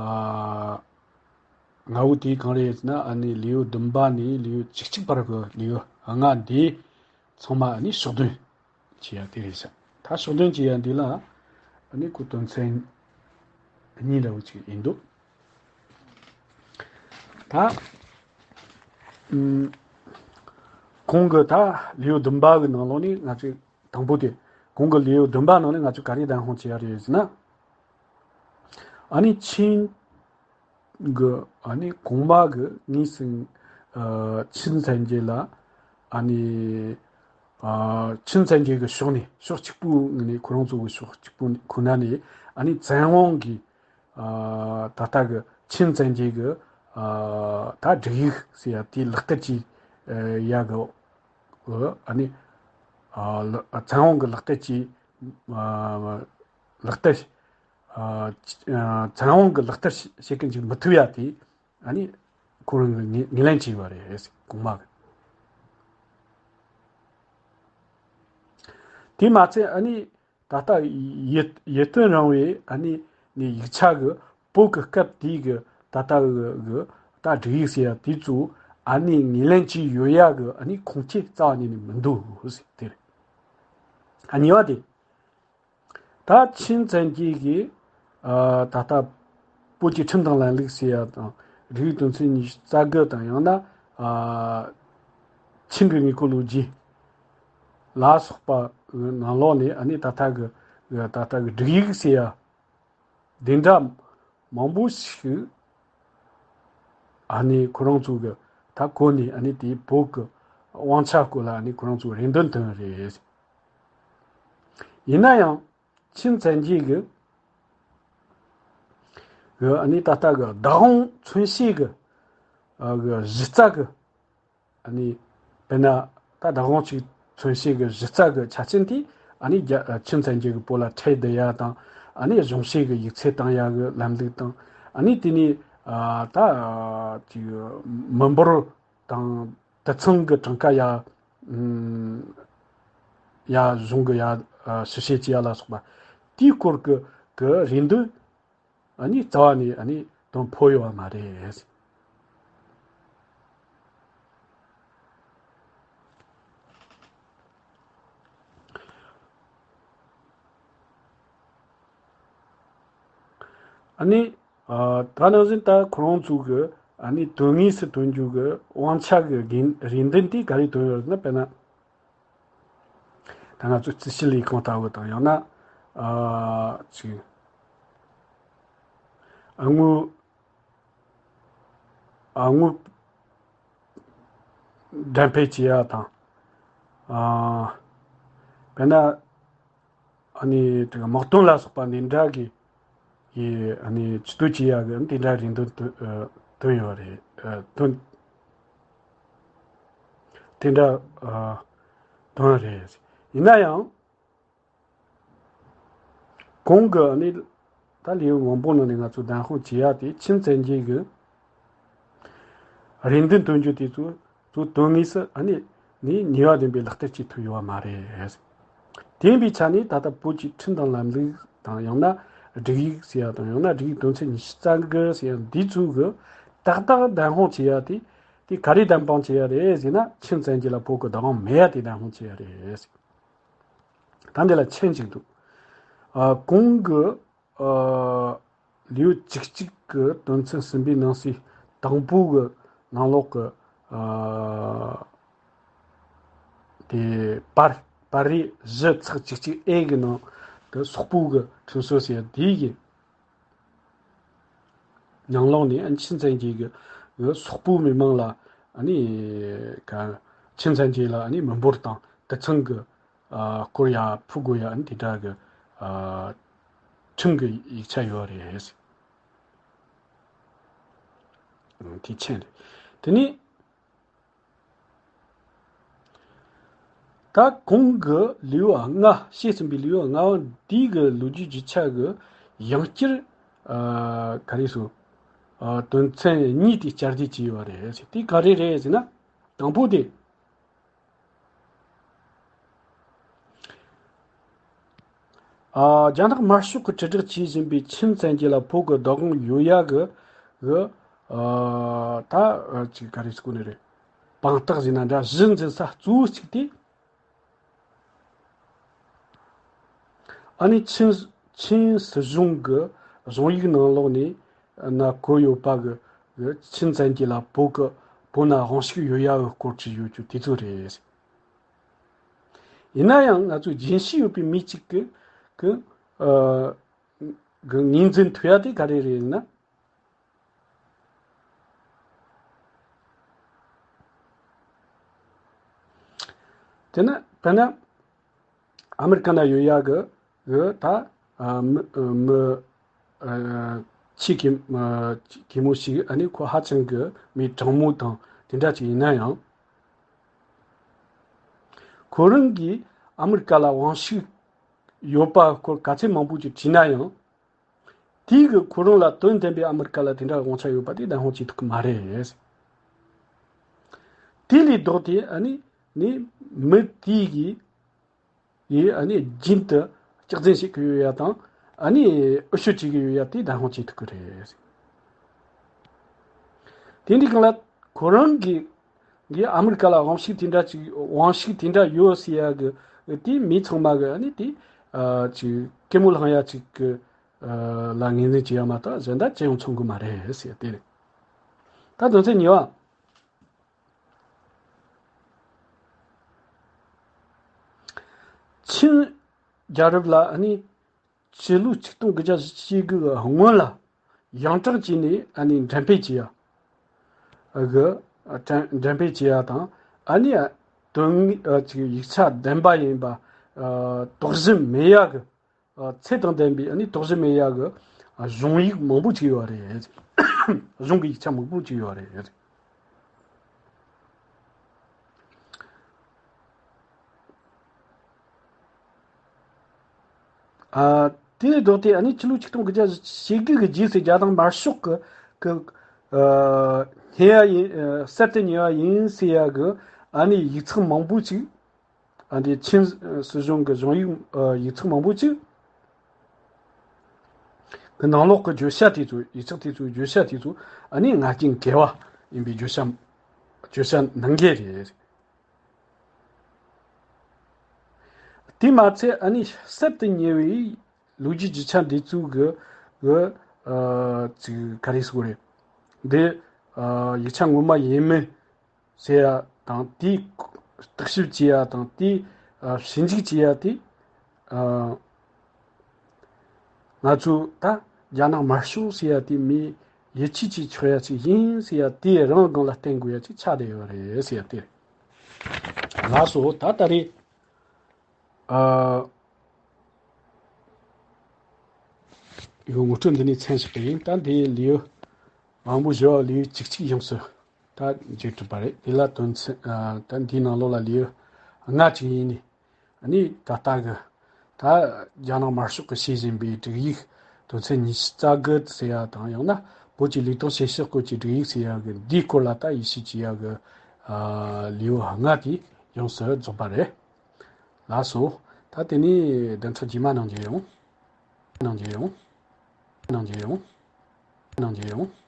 ལྔ་བོ་དེ་གང་རེད་ཟེར་ན། ཨ་ནི་ལེའུ་བདུན་པ་ནས་ལེའུ་བཅུ་གཅིག་བར་གྱི་ལེའུ་ལྔ་འདི་ཚང་མ་ཨ་ནི་ཕྱོགས་སྡོམ་བྱེད་ཡ་དེ་རེད་ཤག་ད་ཕྱོགས་སྡོམ་བྱེད་ཡ་འདི་ལ་ཨ་ནི་ཁོ་དོན་ཚན་གཉིས་འདྲ་བོ་ཅིག་ཡིན་འདུག་ད་ཨུམ་གོང་གི་ད་ལེའུ་བདུན་པ་གི་ནང་ལོགས་ནས་ང་ཚོས་དང་པོ་དེ། གོང་གི་ལེའུ་བདུན་པ་ནང་ནས་ང་ཚོས་ག་རེ་བདམས་ཕྱོགས་བྱེད་ཡ་རེད་ཟེར་ན། ཨ་ནི་ཆིན་གི་ཨ་ནི་གོང་མ་གི་དངོས་སུ་ཨ་ཆིན་བཙན་རྒྱལ་ལ་ཨ་ནི་ཨ་ཆིན་བཙན་རྒྱལ་གི་ཕྱོགས་ནས་ཕྱོགས་གཅིག་པུ་ནས་ཁོ་རང་ཚོ་གི་ཕྱོགས་གཅིག་པུ་ཁོ་ན་ནས་ཨ་ནི་བཙན་དབང་གི་ཨ་ད་ལྟ་གི་ཆིན་བཙན་རྒྱལ་གི་ཨ་ད་སྒྲིག་ཡིག་ཟེར་ཡ་དེ་ལག་བསྟར་བྱེད་ཡ་གི་ཨ་ནི་ཨ་ལ་བཙན་དབང་གི་ལག་བསྟར་བྱེད་ཨ་ལག་བསྟར་ཨ་བཙན་དབང་གི་ལག་བསྟར་བྱེད་མཁན་ཅིག་མི་ཐུབ་ཡ་དེ་ཨ་ནི་ཁོ་རང་གི་ངོས་ངོས་ལེན་བྱས་པ་རེད། གོང་མ་གི། དེ་མ་ཚད་ཨ་ནི་ད་ལྟ་ཡིད་ཡིད་རྟོན་རིང་བའི་ཨ་ནི་ནི་ཡིག་ཆ་གི་བོད་ཀྱི་སྐབས་དེའི་གི་ད་ལྟ་གི་གི་ད་སྒྲིག་ཡིག་ཟེར་ཡ་དེ་ཚོ་ཨ་ནི་ངོས་ལེན་བྱས་ཡོད་ཡ་གི་ཨ་ནི་ཁུངས་སྐྱེལ་རྩ་བ་ཉིད་ནས་མི་འདུག་ཟེར་དེ་རེད། ཨ་གཉིས་པ་དེ། ད་ཆིན་བཙན་རྒྱལ་གྱིས་ཨ་ད་ལྟ་བོད་ཀྱི་ཁྲིམས་དང་ལམ་ལུགས་ཟེར་ཡ་དང་། སྒྲིག་ཡིག་དོན་ཚན་ཉི་ཤུ་རྩ་དགུ་དང་། ཡང་ན་ཨ་ཆིན་གྱི་དངོས་སྐུ་ལོ་རྒྱུས་ལ་སོགས་པ་ནང་ལོགས་ནས་ཨ་ནི་ད་ལྟ་གི་ད་ལྟ་གི་སྒྲིག་ཡིག་ཟེར་ཡ་འདི་འདྲ་མང་པོ་ཞིག་ཨ་ནི་ཁོ་རང་ཚོ་གི་ད་གོ་ནས་ཨ་ནི་དེའི་བོད་ཀྱི་དབང་ཆ་སྐོར་ལ་ཨ་ནི་ཁོ་རང་ཚོ་རེ་འདུན་བཏོན་རེད། ཡིན་ན་ཡང་ཆིན་བཙན་རྒྱལ་གྱི་གི་ཨ་ནི་ད་ལྟ་གི་བདག་དབང་མཚོན་བྱེད་ཀྱི་ཨ་གི་གཞི་རྩ་གི་ཨ་ནི་དཔེར་ན་ད་བདག་དབང་ཅིག་མཚོན་བྱེད་ཀྱི་གཞི་རྩ་གི་ཆ་རྐྱེན་དེ་ཨ་ནི་རྒྱ་ཆིན་བཙན་རྒྱལ་གྱི་བོད་ལ་ཁྲལ་བསྡུ་ཡ་དང་། ཨ་ནི་གཞུང་བཞེས་ཀྱི་ཡིག་ཚད་བཏང་ཡ་གི་ལམ་ལུགས་དང་། ཨ་ནི་དེ་ནས་ཨ་ད་ཅིག་མི་འབོར་དང་དུད་ཚང་གི་གྲངས་ཀ་ཡ་ཨམ་ཡ་གཞུང་གི་ཡ་ཨ་ཞིབ་བཤེར་བྱེད་ཡ་ལ་སོགས་པ་དེའི་སྐོར་གྱི་གི་རེ་འདུན་ཨ་ནི་རྩ་བ་ནས་ཨ་ནི་དོན་ཕོག་ཡོད་པ་མ་རེད། ཨ་ནི་ཨ་ད་ནང་བཞིན་ད་ཁོ་རང་ཚོ་གི་ཨ་ནི་དོན་དངོས་སུ་ཐོན་རྒྱུ་གི་དབང་ཆ་གི་འགན་རེ་འདུན་དེ་ག་རེ་བཏོན་ཡོད་ན། དཔེར་ན། ད་ང་ཚོ་རྩིས་ཞིབ་ལས་ཁུངས་ལྟ་བུ་དང་། ཡང་ན་ཨ་ཅིག་ཨ་དངུལ་ཨ་དངུལ་འགྲེམས་སྤེལ་བྱེད་ཡ་དང་། ཨ་དཔེར་ན་ཨ་ནི་དེ་ག་དམག་དོན་ལ་སོགས་པ་འདི་འདྲ་གི་གི་ཨ་ནི་ཇུས་གཏོགས་བྱེད་ཡ་གི་དེ་འདྲ་རེ་འདུན་བཏོན་ཨ་བཏོན་ཡོད་རེད། ཨ་བཏོན། དེ་འདྲ་ཨ་དོན་རེད། ཡིན་ན་ཡང་གོང་གི་ཨ་ནི་ད་ལེའུ་མང་པོ་ནང་ནས་ང་ཚོ་བདམས་ཕྱོགས་བྱེད་ཡ་དེ་ཆིན་བཙན་རྒྱལ་གྱི་རེ་འདུན་བཏོན་རྒྱུ་དེ་ཚོ་ཚོ་དོན་དངོས་སུ་ཨ་ནི་ནི་ཉེས་པ་ལྡན་པའི་ལག་བསྟར་བྱེད་ཐུབ་ཡོད་པ་མ་རེད། དེ་ཡིན་པའི་ཆ་ནས་ད་ལྟ་བོད་ཀྱི་ཁྲིམས་དང་ལམ་ལུགས་དང་། ཡང་ན་སྒྲིག་ཡིག་ཟེར་ཡ་དང་། ཡང་ན་སྒྲིག་ཡིག་དོན་ཚན་ཉི་ཤུ་རྩ་དགུ་ཟེར་ཡ་འདི་ཚོ་གི་ཏག་ཏག་བདམས་ཕྱོགས་བྱེད་ཡ་དེ། དེ་ག་རེ་བདམས་ཕྱོགས་བྱེད་ཡ་རེད་ཟེར་ན། ཆིན་བཙན་རྒྱལ་ལ་བོད་ཀྱི་བདག་དབང་མེད་ཡ་དེ་བདམས་ཕྱོགས་བྱེད་ཡ་རེད། ད་འདི་ལ་མཆན་གཅིག་འདུག་ཨ་གོང་གི་ཨ་ལེའུ་བཅུ་གཅིག་གི་དོན་ཚན་གསུམ་པའི་ནང་གསེས་དང་པོ་གི་ནང་ལོགས་ཀྱི་ཨ་དེ་པར་པར་རིས་བཞི་ཚེག་བཅུ་གཅིག་ཨེ་གི་ནང་དུ་སོག་པོ་གི་ཁྲིམས་སྲོལ་ཟེར་ཡ་དེའི་གི་ ནང་ལོགས་ནས་ཨ་ནི་ཆིན་ཚན་རྒྱལ་གྱི་གི་སོག་པོའི་མི་མང་ལ་ཨ་ནི་ག་ཆིན་ཚན་རྒྱལ་ལ་ཨ་ནི་མི་འབོར་དང་དེ་ཚང་གི་ཨ་སྐོར་ཡ་ཕུ་དགོས་ཡ་ཨ་ནི་དེ་འདྲ་གི་ཨ་ཁྲིམས་ཀྱི་ཡིག་ཆ་ཡོད་རེད། དེ་ཆེན་རེད། དེ་ནི། ད་གོང་གི་ལེའུ་ལྔ་བཤད་ཟིན་པའི་ལེའུ་ལྔ་བ་འདི་གི་ལོ་རྒྱུས་རྒྱུ་ཆ་གི་ཡང་བསྐྱར་ཨ་ག་རེ་ཟེར། ཨ་དོན་ཚན་གཉིས་དེ་བསྐྱར་ཟློས་བྱས་ཡོད་རེད། དེ་ག་རེ་རེད་ཟེར་ན། དང་པོ་དེ། ཨ་རྒྱ་ནག་དམར་ཤོག་གིས་དྲིལ་བསྒྲགས་བྱེད་བཞིན་པའི་ཆིན་ཚན་རྒྱལ་ལ་བོད་ཀྱི་བདག་དབང་ཡོད་ཡ་གི་གི་ཨ་ད་ཨ་ཅིག་ག་རེ་ཟེར་དགོས་ནི་རེད། དཔང་རྟགས་ཟེར་ན་འདྲ་གཞི་འཛིན་ས་གཙོ་བོ་གཅིག་དེ། ཨ་ནི་ཆིན་ཆིན་སྲིད་གཞུང་གི་གཞུང་ཡིག་ནང་ལོགས་ནས་ན་བཀོད་ཡོད་པ་གི་གི་ཆིན་ཚན་རྒྱལ་ལ་བོད་གི་བོད་ན་དབང་ཤུགས་ཡོད་ཡ་གི་སྐོར་བྲིས་ཡོད་རྒྱུ་དེ་ཚོ་རེད། ཡིན་ན་ཡང་ང་ཚོས་རྒྱུན་ཤེས་ཡོད་པའི་མི་གཅིག་གི་གི་ཨ་གི་ངོས་འཛིན་ཐུབ་ཡ་དེ་ག་རེ་རེད་ན། དེ་ན་དཔེར་ན་ཨ་མི་རི་ཀ་ན་ཡོད་ཡ་གི་གི་ད་ཨ་མི་མི་ཨ་ཆེ་གེ་ཨ་གེ་མོ་ཞིག་ཨ་ནི་ཁོ་ཧ་ཅང་གི་མི་དྲང་མོ་དང་དེ་འདྲ་ཅིག་ཡིན་ན་ཡང་། ཁོ་རང་གིས་ཨ་མི་རི་ཀ་ལ་དབང་ཤུགས་ཡོད་པ་སྐོར་ག་ཚད་མང་པོ་ཅིག་བྲིས་ན་ཡང་། དེའི་གི་ཁོ་རང་ལ་དོན་ལྡན་པའི་ཨ་མི་རི་ཀ་ལ་དེ་འདྲ་དབང་ཆ་ཡོད་པ་དེ་བདེན་དཔང་བྱེད་ཐུབ་ཀྱི་མ་རེད། དེ་ལས་ལྡོག་སྟེ་ཨ་ནི་ནི་མི་དེའི་གི་ཡིས་ཨ་ནི་རྒྱུན་དུ་སྐྱག་རྫུན་བཤད་ཀྱི་ཡོད་ཡ་དང་ཨ་ནི་འུད་ཤོད་བྱེད་ཀྱི་ཡོད་ཡ་དེ་བདེན་དཔང་བྱེད་ཐུབ་ཀྱི་རེད། དེ་འདྲའི་སྒང་ལ་ཁོ་རང་གི་གི་ཨ་མི་རི་ཀ་ལ་དབང་ཤུགས་དེ་འདྲ་ཅིག་དབང་ཤུགས་དེ་འདྲ་ཡོད་ཟེར་ཡ་གི་དེ་མི་ཚང་མ་གི་ཨ་ནི་དེ་ཨ་ཅིག་སྐད་མོ་བསླང་ཡ་ཅིག་གི་ཨ་ལ་ངོས་འཛིན་བྱེད་ཡ་མ་གཏོགས་གཞན་དག་ཅི་ཡང་མཚོན་གི་མ་རེད་ཟེར་ཡ་དེ་རེད། ད་དོན་ཚན་གཉིས་པ། ཆིན་རྒྱལ་རབས་ལ་ཨ་ནི་ཕྱི་ལོ་ཆིག་སྟོང་དགུ་བརྒྱ་བཞི་བཅུ་ཞེ་དགུ་གི་སྔོན་ལ་ཡང་གྲགས་བྱས་ནས་ཨ་ནི་འགྲེམས་སྤེལ་བྱས་ཡ་གི་ཨ་འགྲེམས་སྤེལ་བྱས་ཡ་དང་ཨ་ནི་དོན་དངོས་ཨ་ཅིག་ཡིག་ཆ་བདེན་པ་ཡིན་པ་ཨ་དོགས་གཞི་མེད་ཡ་གི་ཨ་ཚད་དང་ལྡན་པའི་ཨ་ནི་དོགས་གཞི་མེད་ཡ་གི་ཨ་གཞུང་ཡིག་མང་པོ་ཅིག་ཡོད་རེད། གཞུང་གི་ཡིག་ཆ་མང་པོ་ཅིག་ཡོད་རེད། ཨ་དེ་ལས་ལྡོག་སྟེ་ཨ་ནི་ཕྱི་ལོ་ཆིག་སྟོང་དགུ་བརྒྱ་ཞེ་དགུ་གི་རྗེས་སུ་རྒྱ་ནག་དམར་ཤོག་གི་གི་ཨ་རྙེད་ཡ་ཡིན་ཨ་གསར་དུ་རྙེད་པ་ཡིན་ཟེར་ཡ་གི་ཨ་ནི་ཡིག་ཚགས་མང་པོ་ཅིག་ཨ་འདི་ཆིན་སྲིད་གཞུང་གི་གཞུང་ཡིག་ཨ་ཡིག་ཚགས་མང་པོ་ཅིག་གི་ནང་ལོགས་ཀྱི་བརྗོད་བྱ་དེ་ཚོ་ཡིག་ཚགས་དེ་ཚོའི་བརྗོད་བྱ་དེ་ཚོ་ཨ་ནི་ང་རྒྱལ་འགལ་བ་ཡིན་པའི་བརྗོད་བྱ་བརྗོད་བྱ་ནང་འགལ་རེད། དེ་མ་ཚད་ཨ་ནི་གསར་དུ་རྙེད་པའི་ལོ་རྒྱུས་རྒྱུ་ཆ་འདི་ཚོའི་གི་གི་ཨ་ཅིག་ག་རེ་ཟེར་དགོས་རེད། འདི་ཨ་ཡིག་ཆ་ངོ་མ་ཡིན་མིན་ཟེར་ཡ་དང་དེའི་བརྟག་ཞིབ་བྱེད་ཡ་དང་དེའི་ཨ་ཞིབ་འཇུག་བྱེད་ཡ་དེ་ཨ་ང་ཚོས་ད་རྒྱ་ནག་དམར་ཤོག་ཟེར་ཡ་དེ་མིའི་ཡིད་ཆེས་བྱེད་ཆོག་ཡ་ཅིག་ཡིན་ཟེར་ཡ་དེ་རང་སྒང་ལ་བསྟན་དགོས་ཡ་ཅིག་ཆགས་བསྡད་ཡོད་རེད་ཟེར་ཡ་དེ་རེད། ལགས་སོ། ད་ད་རེས་ཨ་ཡོ་ངོ་སྤྲོད་འདི་ནས་མཚམས་བཞག་གི་ཡིན། ད་འདིའི་ལེའུ་དང་པོ་བཞི་བ་ལེའུ་གཅིག་གཅིག་ཡོངས་སུ་ད་མཇུག་གྲུབ་པ་རེད། དེ་ལ་དོན་ཚན་ཨ་ད་འདིའི་ནང་ལོགས་ལ་ལེའུ་ལྔ་ཅིག་ཡིན་ནི། ཨ་ནི་ད་ལྟ་གི་ད་རྒྱ་ནག་དམར་ཤོག་གིས་བྱེད་བཞིན་པའི་སྒྲིག་ཡིག་དོན་ཚན་ཉི་ཤུ་རྩ་དགུ་ཟེར་ཡ་དང་ཡང་ན་བོད་ཀྱི་ལུས་དང་ཤེས་བྱ་སྐོར་གྱི་སྒྲིག་ཡིག་ཟེར་ཡ་གི་འདིའི་སྐོར་ལ་ད་ཡིད་ཆེས་བྱེད་ཡ་གི་ཨ་ལེའུ་ལྔ་དེ་ཡོངས་སུ་རྫོགས་པ་རེད། ལགས་སོ། ད་དེ་ནས་བདུན་ཕྲག་རྗེས་མ་གནང་རྒྱུ་ཡོང་། གནང་རྒྱུ་ཡོང་། གནང་རྒྱུ་ཡོང་། གནང་རྒྱུ་ཡོང་།